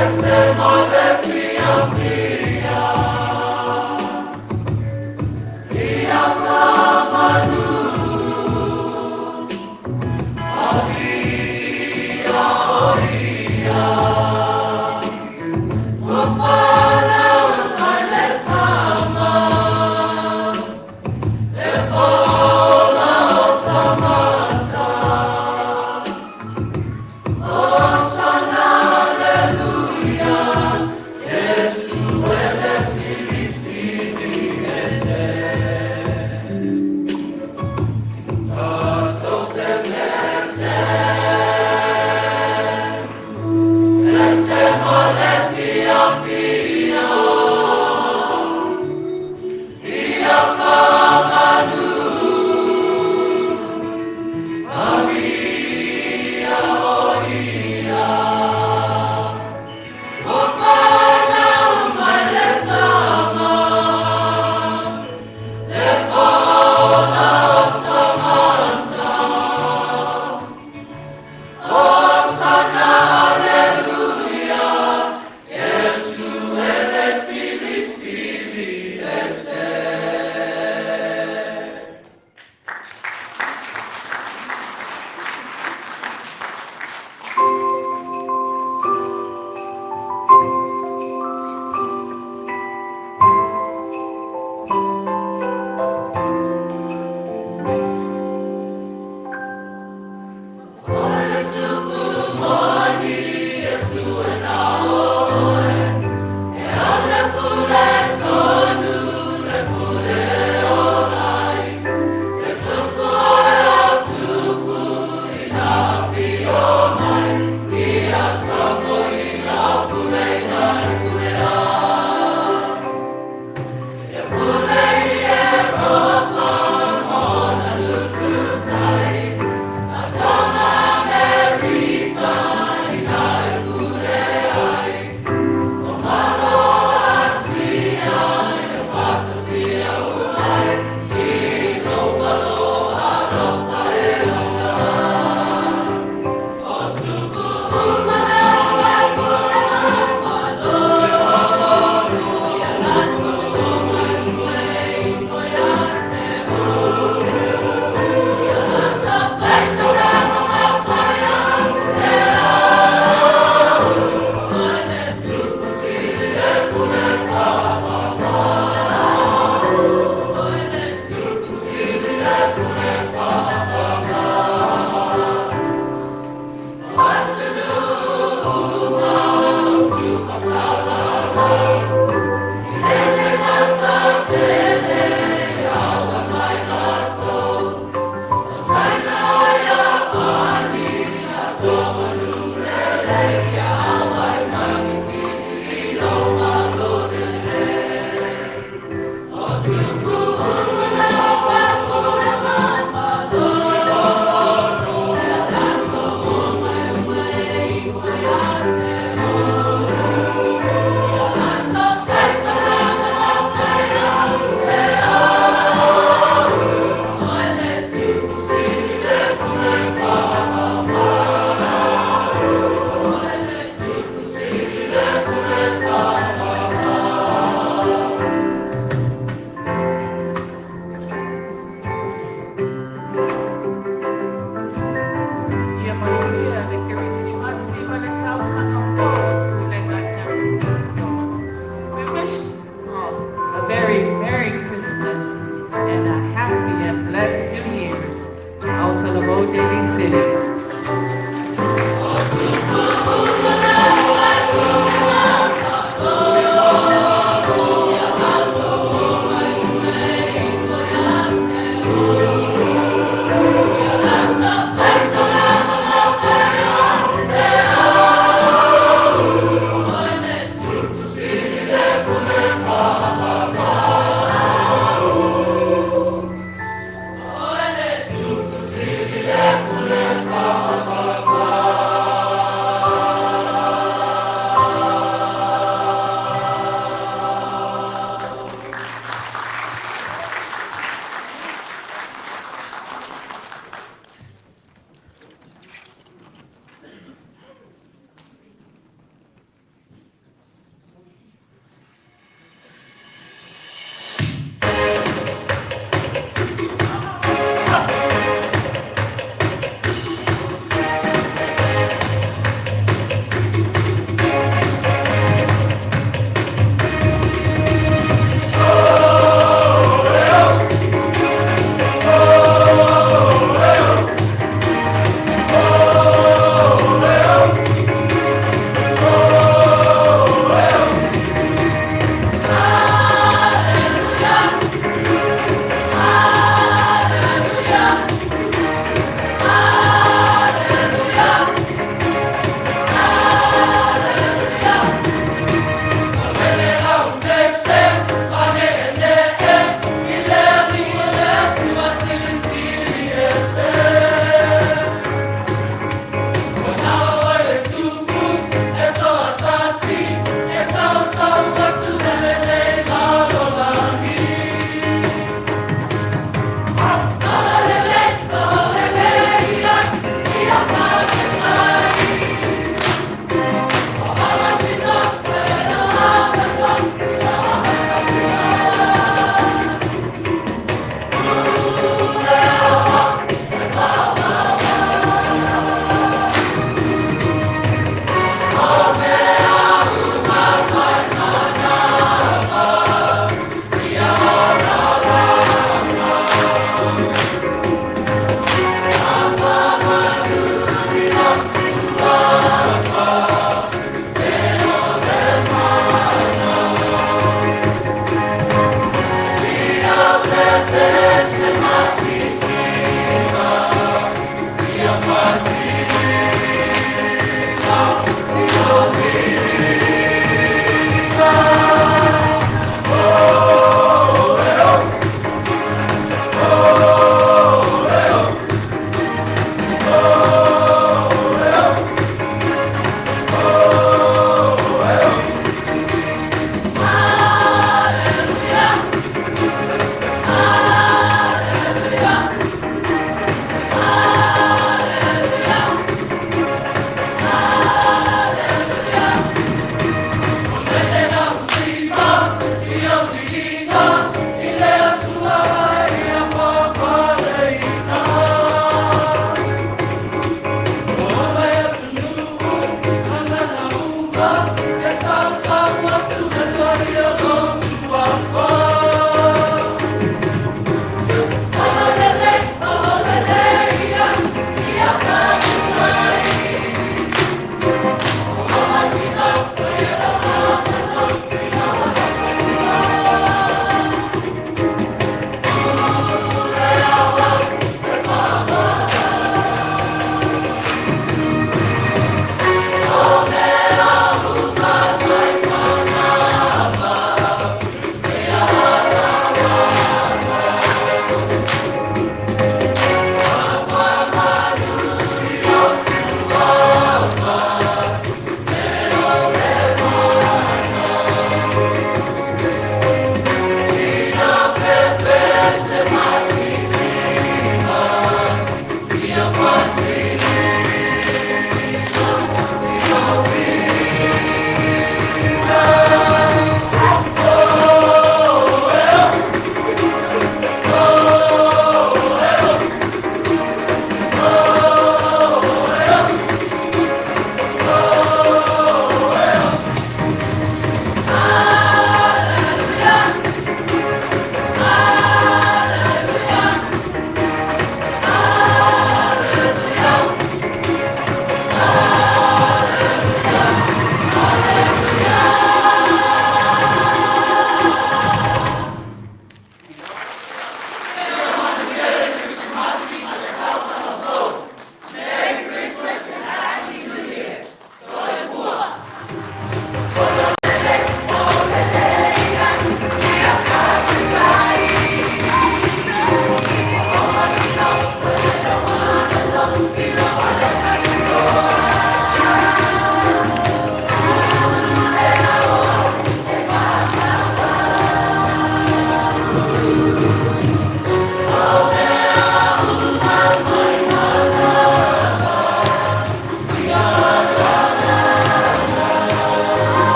Ese ma le fia fia, ia whamanu, avia o ia, o whanau mai le tama, le whaola o tamata. Hosanna, Alleluia, Iesu ele sili sili ese. Tatou te pese, ese ma le fia fia, ia whamanu, avia o ia, o whanau mai le tama, le whaola o tamata. Hosanna, Alleluia, Iesu ele sili sili ese. O le tupu moni Iesu e na oe,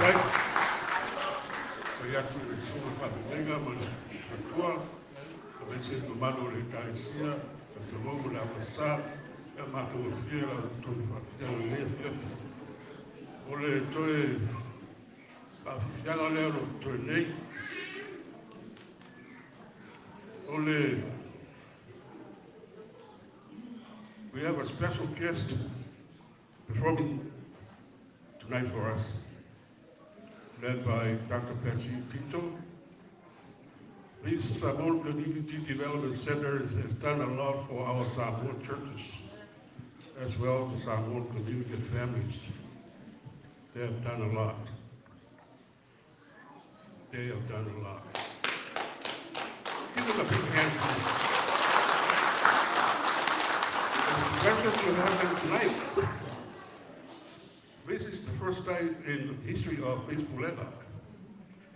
Faafetai. Fai atu i le susuga faafetaiga ma le matua, aemaise le mamalu o le Ekalesia, le Talavou ma le Amasa, ia matou afia la outou faafiafiaga i lenei afiafi. O le toe faafiafiaga lea o lo o totoe nei, o le We have a special guest performing tonight for us, led by Dr. Patsy Tito. This Samoan Community Development Center has done a lot for our Samoan churches, as well as the Samoan community and families. They have done a lot. They have done a lot. Give them a big hand, please. It's a pleasure to have them tonight. This is the first time in the history of this Pulega,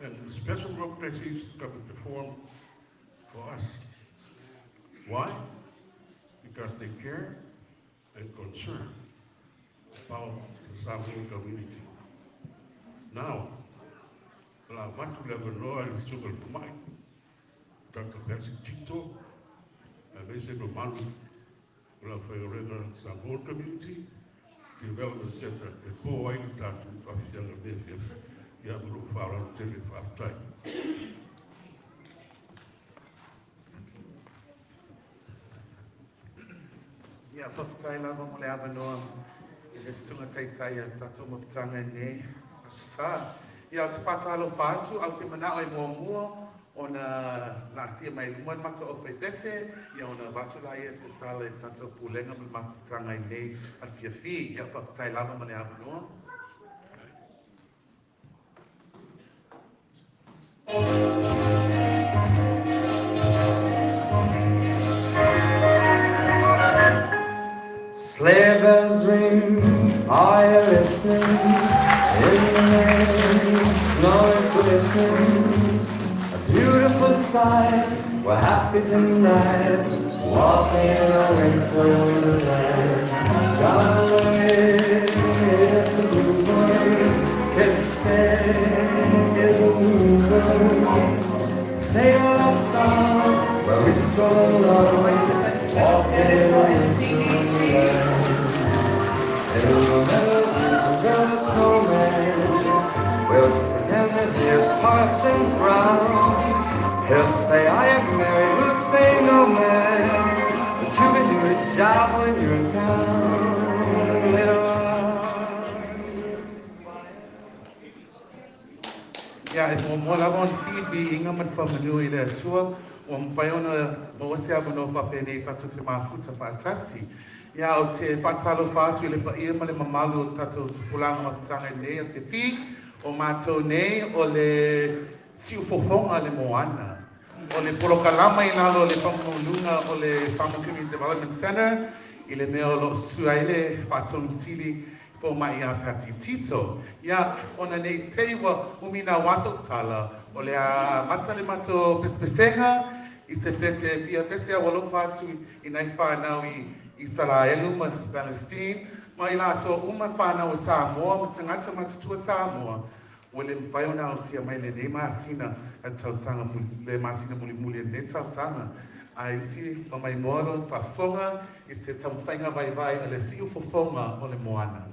and a special group that is come to perform for us. Why? Because they care and concern about the Samoan community. Now, la avatu le avanoa i le susuga i le fomai, Dr. Patsy Tito, aemaise le mamalu o le aufaigaluega Samoan Community Development Centre e po ai le tatou faafiafiaga i lenei afiafi. Ia, ma lou faaaloalo tele, faafetai. Ia, faafetai lava mo le avanoa i le susuga taitai a le tatou mafutaga nei Aso Sa. Ia, ou te faatalofa atu, ae ou te manao e muamua ona laasia mai luma le matou aufaipese, ia ona avatu laia se tala i le tatou pulega ma le mafutaga i lenei afiafi. Ia, faafetai lava mo le avanoa. Sleigh bells ring, are you listening? In the lane, snow is glistening. A beautiful sight, we're happy tonight, walking in a winter wonderland. Gone away is the bluebird, can stay is a bluebird. Sing a love song where we stroll along, walking in a winter wonderland. In the meadow, we'll build a snowman. We'll pretend that he is Parson Brown. He'll say, I am married, we'll say, no man. But you can do the job when you're in town. Later on. Ia, e muamua lava ona sii le viiga ma le faamanu i le Atua ua mafai ona maua se avanoa faapenei tatou te mafuta faatasi. Ia, ou te faatalofa atu i le paia ma le mamalu o le tatou tupulaga mafutaga i lenei afiafi. O matou nei o le siufofoga le moana. O le polokalama i lalo o le faamaualuga o le Samoa Community Development Centre i le mea o lo o susu ai le Faatonu Sili Fomai ia Patty Tito. Ia, ona ne i te i ua umi nau atu tala, o le a amata le matou pesepesega i se pese e fia pese au alofa atu i nai whanau i Isaraelu ma Palestine, ma i latou uma whanau o Samoa ma tagata matutua Samoa, ua le mafai ona ausia mai lenei masina a tausaga le masina mulimuli o lenei tausaga. Ae usi ma maimoa lona faafofoga i se taumafaiga vaivai a le siufofoga o le moana.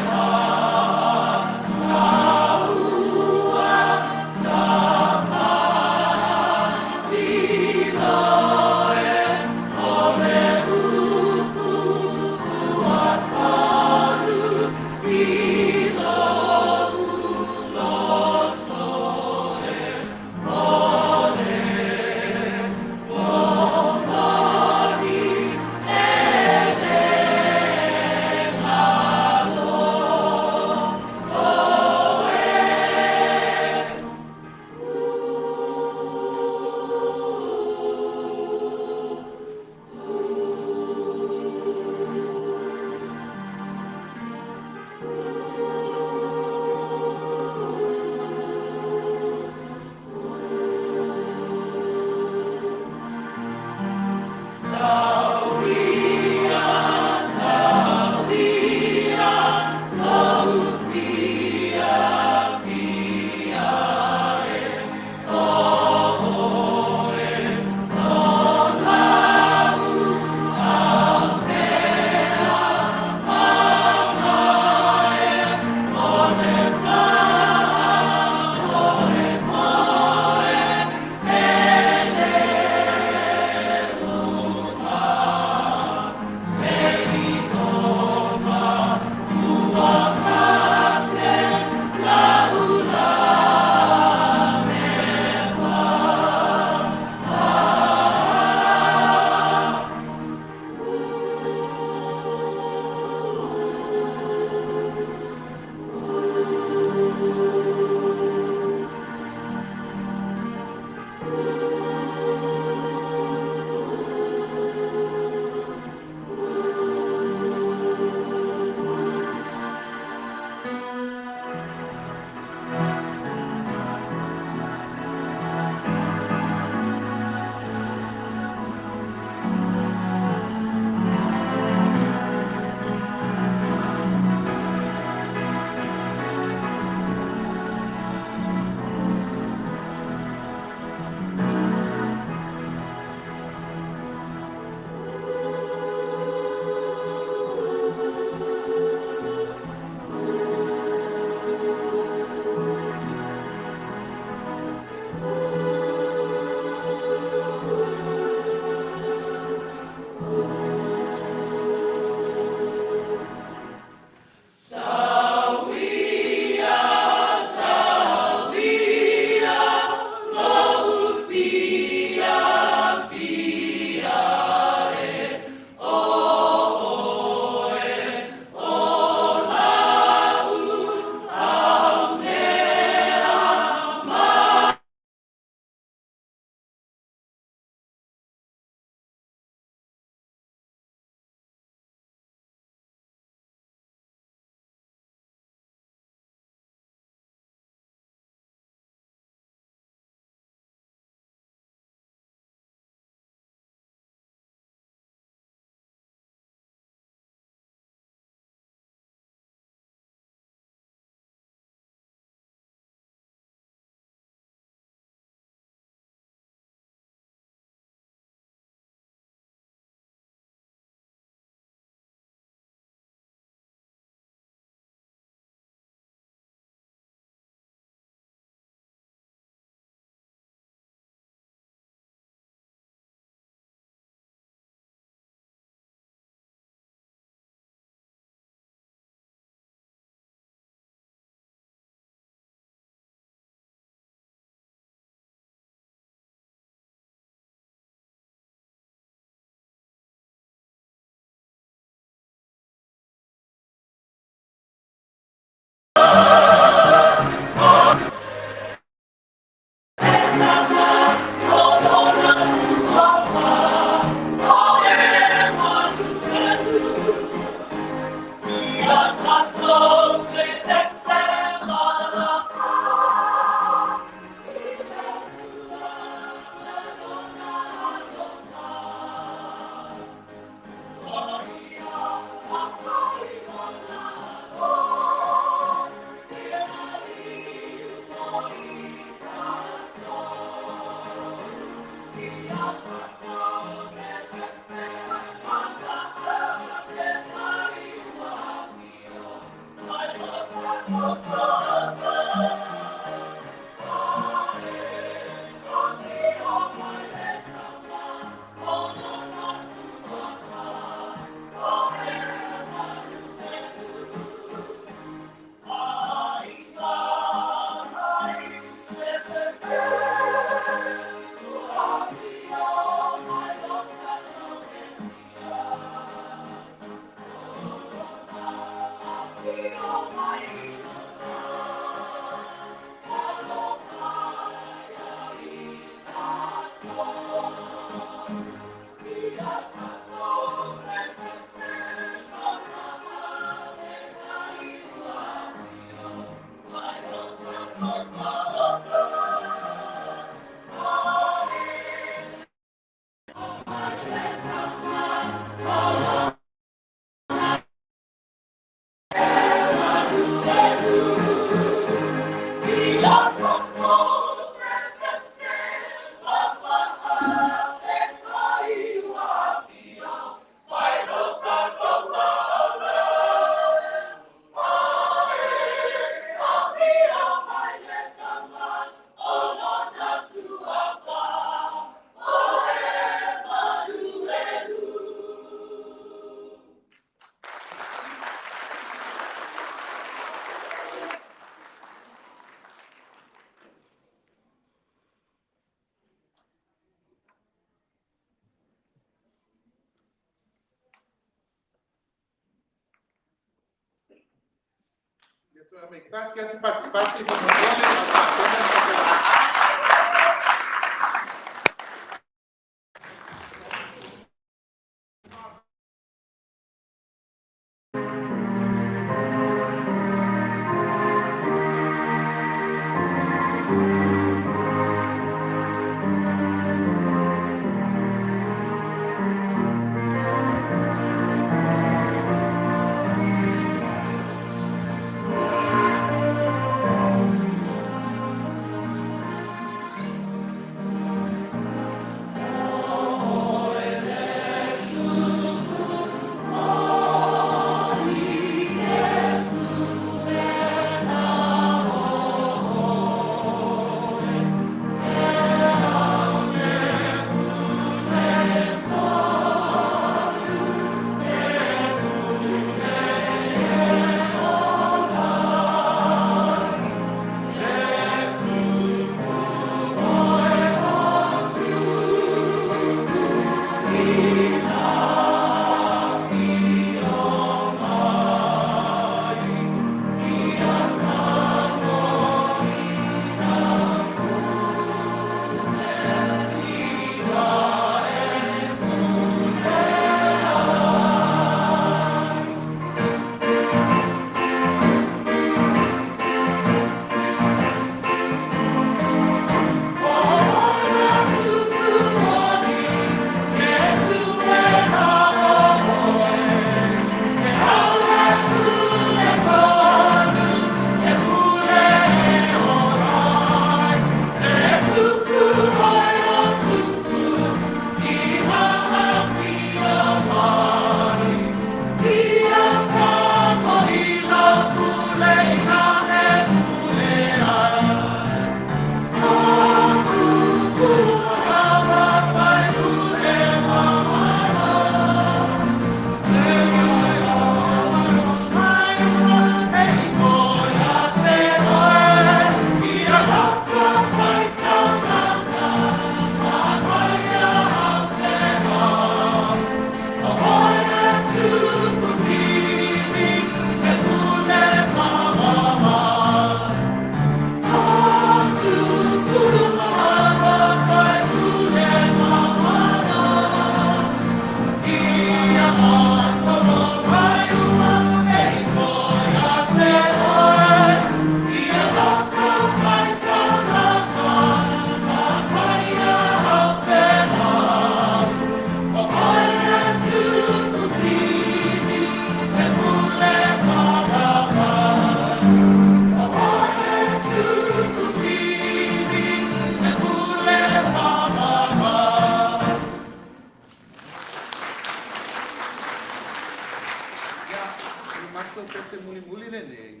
Ia, o le matou pese mulimuli lenei,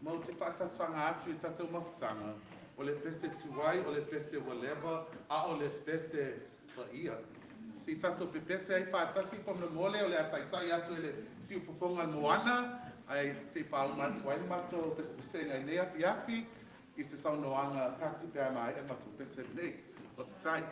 Matou te faatausaga atu i tatou mafutaga, o le pese tuai, o le pese ua leva, a o le pese paia. Se i tatou pepese ai faatasi faamolemole o le a taitai atu e le siufofoga le moana, ae se i faauma atu ai le matou pesepesega i lenei afiafi i se saunoaga a Patti pe a maea le matou pese lenei. Faafetai.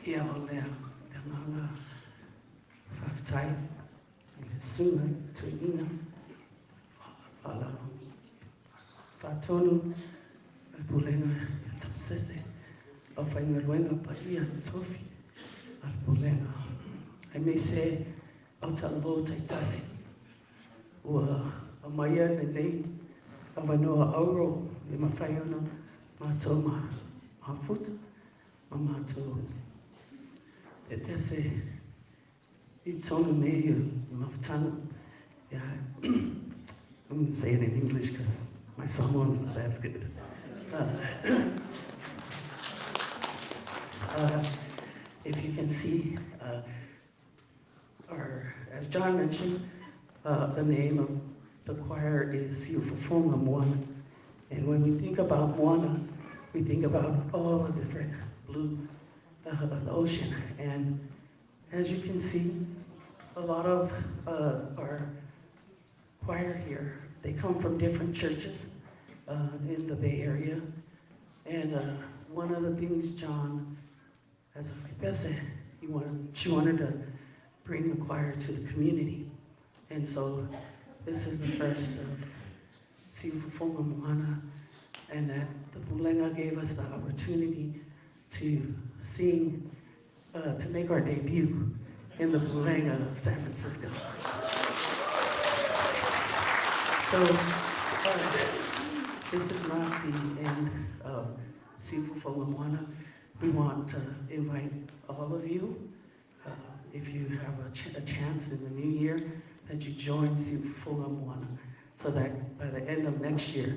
Ia, o le agaga faafetai i le susuga i le toeaina faatonu o le Pulega ia Tamasese, le aufaigaluega paia totofi. a le Pulega, aemaise au talavou taitasi ua aumaia lenei avanoa auro e mafai ona matou mafuta ma matou pepese i totonu nei o le mafutaga. Yeah, I'm going to say it in English because my Samoan's not as good. If you can see, or as John mentioned, the name of the choir is Siufofoga Moana. And when we think about Moana, we think about all the different blue of the ocean. And as you can see, a lot of our choir here, they come from different churches in the Bay Area. And one of the things John, as a faipese, she wanted to bring the choir to the community. And so this is the first of Siufofoga Moana, and that the Pulega gave us the opportunity to sing, to make our debut in the Pulega of San Francisco. So this is not the end of Siufofoga Moana. We want to invite all of you, if you have a chance in the new year, that you join Siufofoga Moana, so that by the end of next year,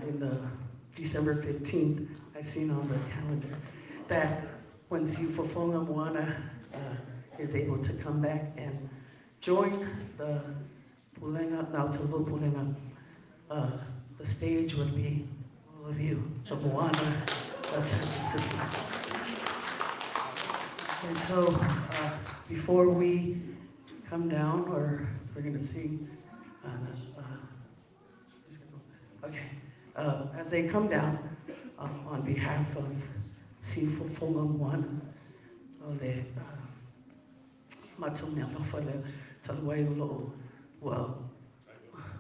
in the December 15th, I seen on the calendar, that when Siufofoga Moana is able to come back and join the Pulega, Nautovo Pulega, the stage would be all of you, the Moana of San Francisco. And so before we come down, or we're going to sing, okay, as they come down, on behalf of Siufofoga Moana, o le matou mea alofa le talu ai o loo ua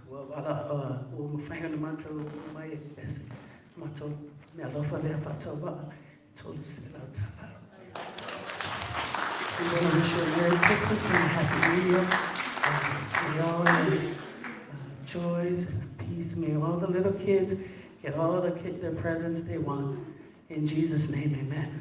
wala ua mafai ona matou mai e pese matou mea alofa lea faatauvaa $300. We want to wish you a Merry Christmas and a Happy New Year. May all your joys and peace. May all the little kids get all their presents they want. In Jesus' name, amen.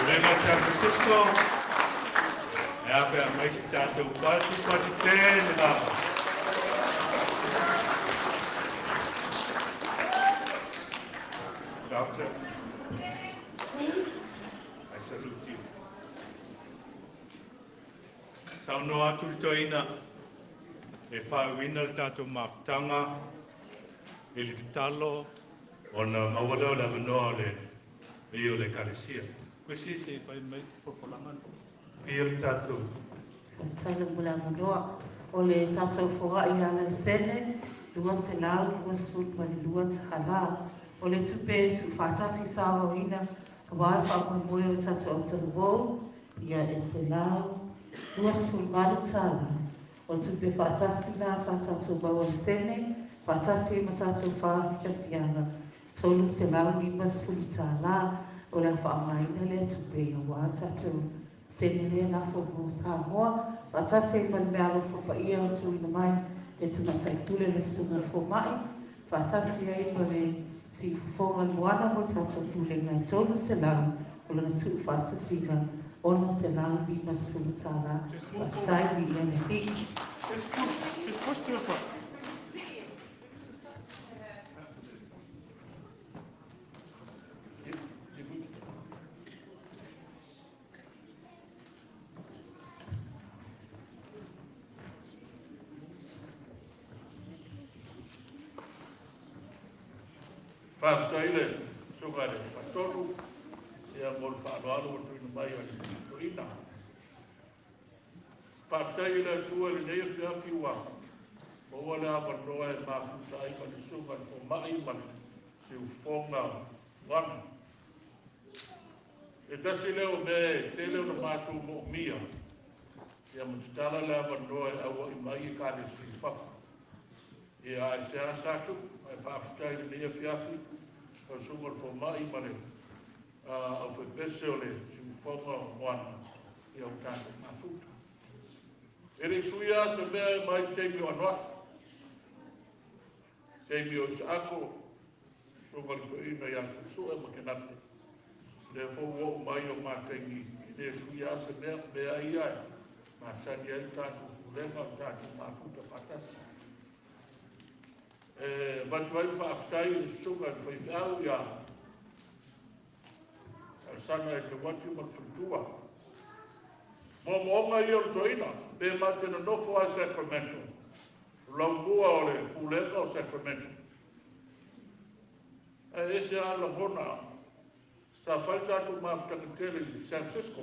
Pulega San Francisco, Ae a pe a aumai se tatou patipati tele lava. Doctor, I salute you. Saunoa atu le toeaina e faauiina le tatou mafutaga i le tatalo ona maua lea o le avanoa o le paia o le Ekalesia. Koe se se fai mai folafolaga paia le tatou. Faafetai mo le avanoa. O le tatou foai e ala i le sene, $222. O le tupe tuufaatasi sa aoaoina aua le faamoemoe o le tatou autalavou, ia e $128. O le tupe faatasi lena sa tatou maua i le sene, faatasi ai ma tatou faafiafiaga, $350. O le a faaaogaina lea tupe aua le tatou sene lea lafo mo Samoa, faatasi ai ma le meaalofa paia o le tuuina mai e Tamaitai Pule le Susuga i le Fomai, faatasi ai ma le siufofoga o le moana mo le tatou pulega e 300, o lona tuufaatasiga $650. Faafetai, viia le Alii. Just push, just push to the front. Faafetai i le Susuga i le Faatonu ia mo le faaaloalo ua tuuina mai a le toeaina. Faafetai i le Atua i lenei afiafi ua maua le avanoa e mafuta ai ma le Susuga i le Fomai ma le siufofoga moana. E tasi lea o mea e tele ona matou moomia ia ma tatala le avanoa e auai mai Ekalesia i fafo. Ia ae seasa atu, ae faafetai i lenei afiafi lau Susuga i le Fomai ma le aufaipeese o le siufofoga o moana ia ua tatou mafuta. E le i suia lava se mea e mai le taimi o Anoa'i, taimi o Isaako, Susuga i le Toeaina ia Suesue ma Kenape, lea foi ua oo mai o mataimi e le suia lava se mea, mea ia e masani ai le tatou pulega o le tatou mafuta faatasi. E avatu ai le faafetai i le susuga i le faifeau ia Alesana e Tauati ma le faletua. Moomooga ia o le toeaina, pe ma te nonofo lava i Sacramento, o laumua o le pulega o Sacramento. Ae ese lava lagona, sa fai le tatou mafutaga tele i San Francisco,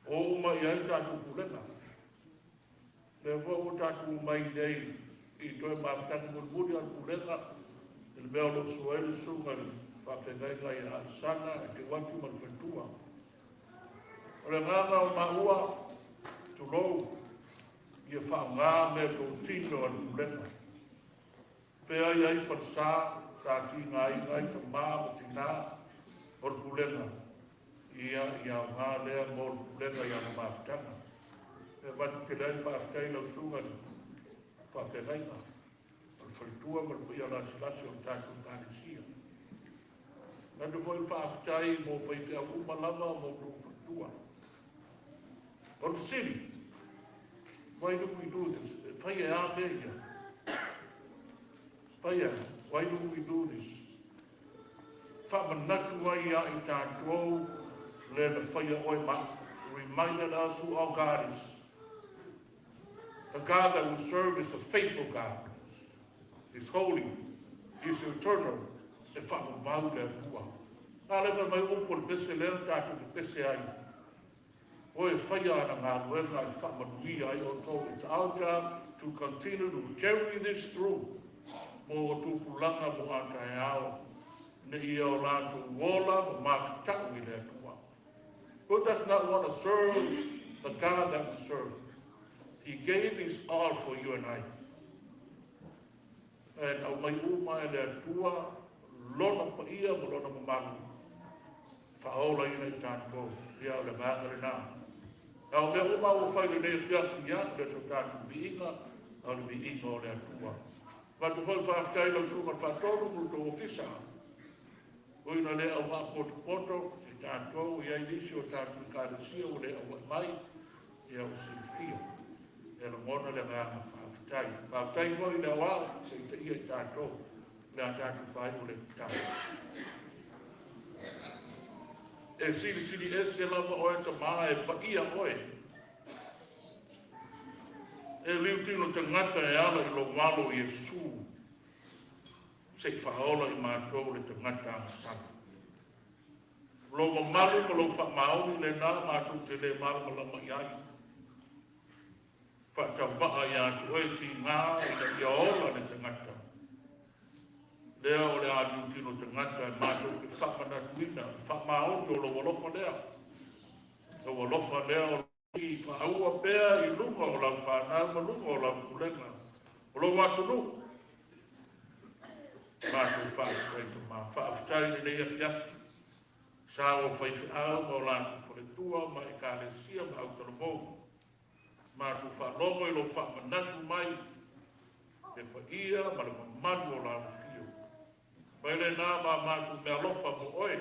o uma i ai le tatou pulega. Lea foi ua tatou omai nei i toe mafutaga mulimuli a le pulega, i le mea o lo o sua ai le susuga i le faafeagaiga ia Alesana e Teuati ma le faletua. O le agaga o maua, tulou, ia faaaoga mea totino a le pulega. Fea i ai falesa sa tigaina ai tama ma tina o le pulega, ia ia aoga lea mo le pulega i ana mafutaga. E avatu tele ai le faafetai i lau susuga i le faafeagaiga o le faletua ma le paia lasilasi o le tatou Ekalesia. Avatu foi le faafetai mo faifeau uma lava mo outou faletua. O le fesili, why do we do this? E fai e a mea ia? Fai e, why do we do this? Faamanatu ai ia i tatou le na faia oe ma reminded us who our God is. The God that we serve is a faithful God. He's holy. He's eternal. E faavavau le Atua. A le fai mai upu o le pese lea na tatou pepese ai. O e faia ana galuega e faamanuia ai outou. It's our job to continue to carry this through mo o tupulaga mo a taeao ina ia o latou ola ma matatau i le Atua. Who does not want to serve the God that we serve? He gave his all for you and I. E aumai uma e le Atua lona paia ma lona mamalu faaolaina i tatou. Ia o le agaga lena. A o mea uma ua fai lenei afiafi, ia, le so tatou viiga, a o le viiga o le Atua. Avatu foi le faafetai i lau susuga i le Faatonu ma le tou ofisa. Ui ina le auvaa potopoto i tatou, e i ai nisi o tatou Ekalesia ua le auai mai, ia ua silafia. E lagona le agaga faafetai. Faafetai foi i le aoao e taitaia i tatou o le a tatou faaiu le tatalo. E silisili ese lava oe Tama e paia oe. E liutino tagata e ala i lou alo Iesu se i faaola i matou le tagata agasala. O lou mamalu ma lou faamaoni lena matou te le malamalama i ai. Faatavaa ia te oe tiga ina ia ola le tagata. Lea o le a liutino tagata e matou te faamanatuina le faamaoni o lou alofa lea. Lou alofa lea o I faaua pea i luga o lau fanau ma luga o lau pulega o lou atunuu. Matou faafetai Tama. Faafetai i lenei afiafi. Sa o faifeau ma o latou faletua ma Ekalesia ma autalavou. Matou faalogo i lou faamanatu mai le paia ma le mamalu o lau afio. Fai lena ma matou meaalofa mo oe.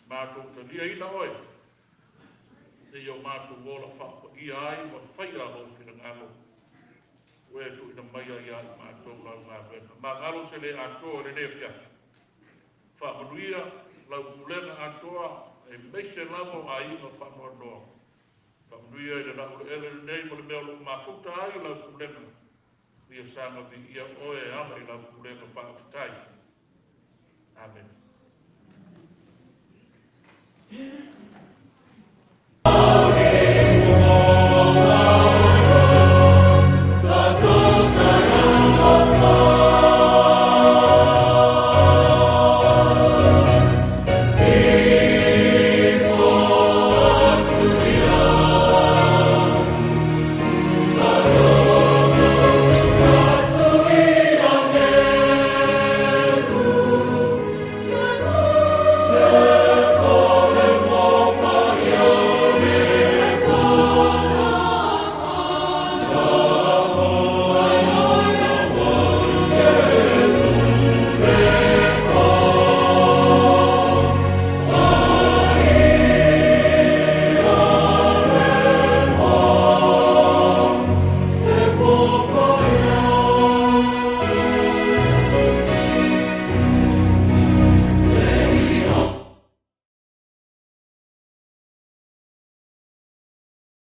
Matou taliaina oe, seia o matou ola faapaia ai ma faia lou finagalo, ua e tuuina maia ia i matou lau galuega. Magalo se le atoa i lenei afiafi. Faamanuia lau pulega atoa, aemaise lava o aiga faanoanoa. Faamanuia i le laueleele lenei ma le mea o lo o mafuta ai lau pulega. Ia saga viia oe e ala i lau pulega faafetai.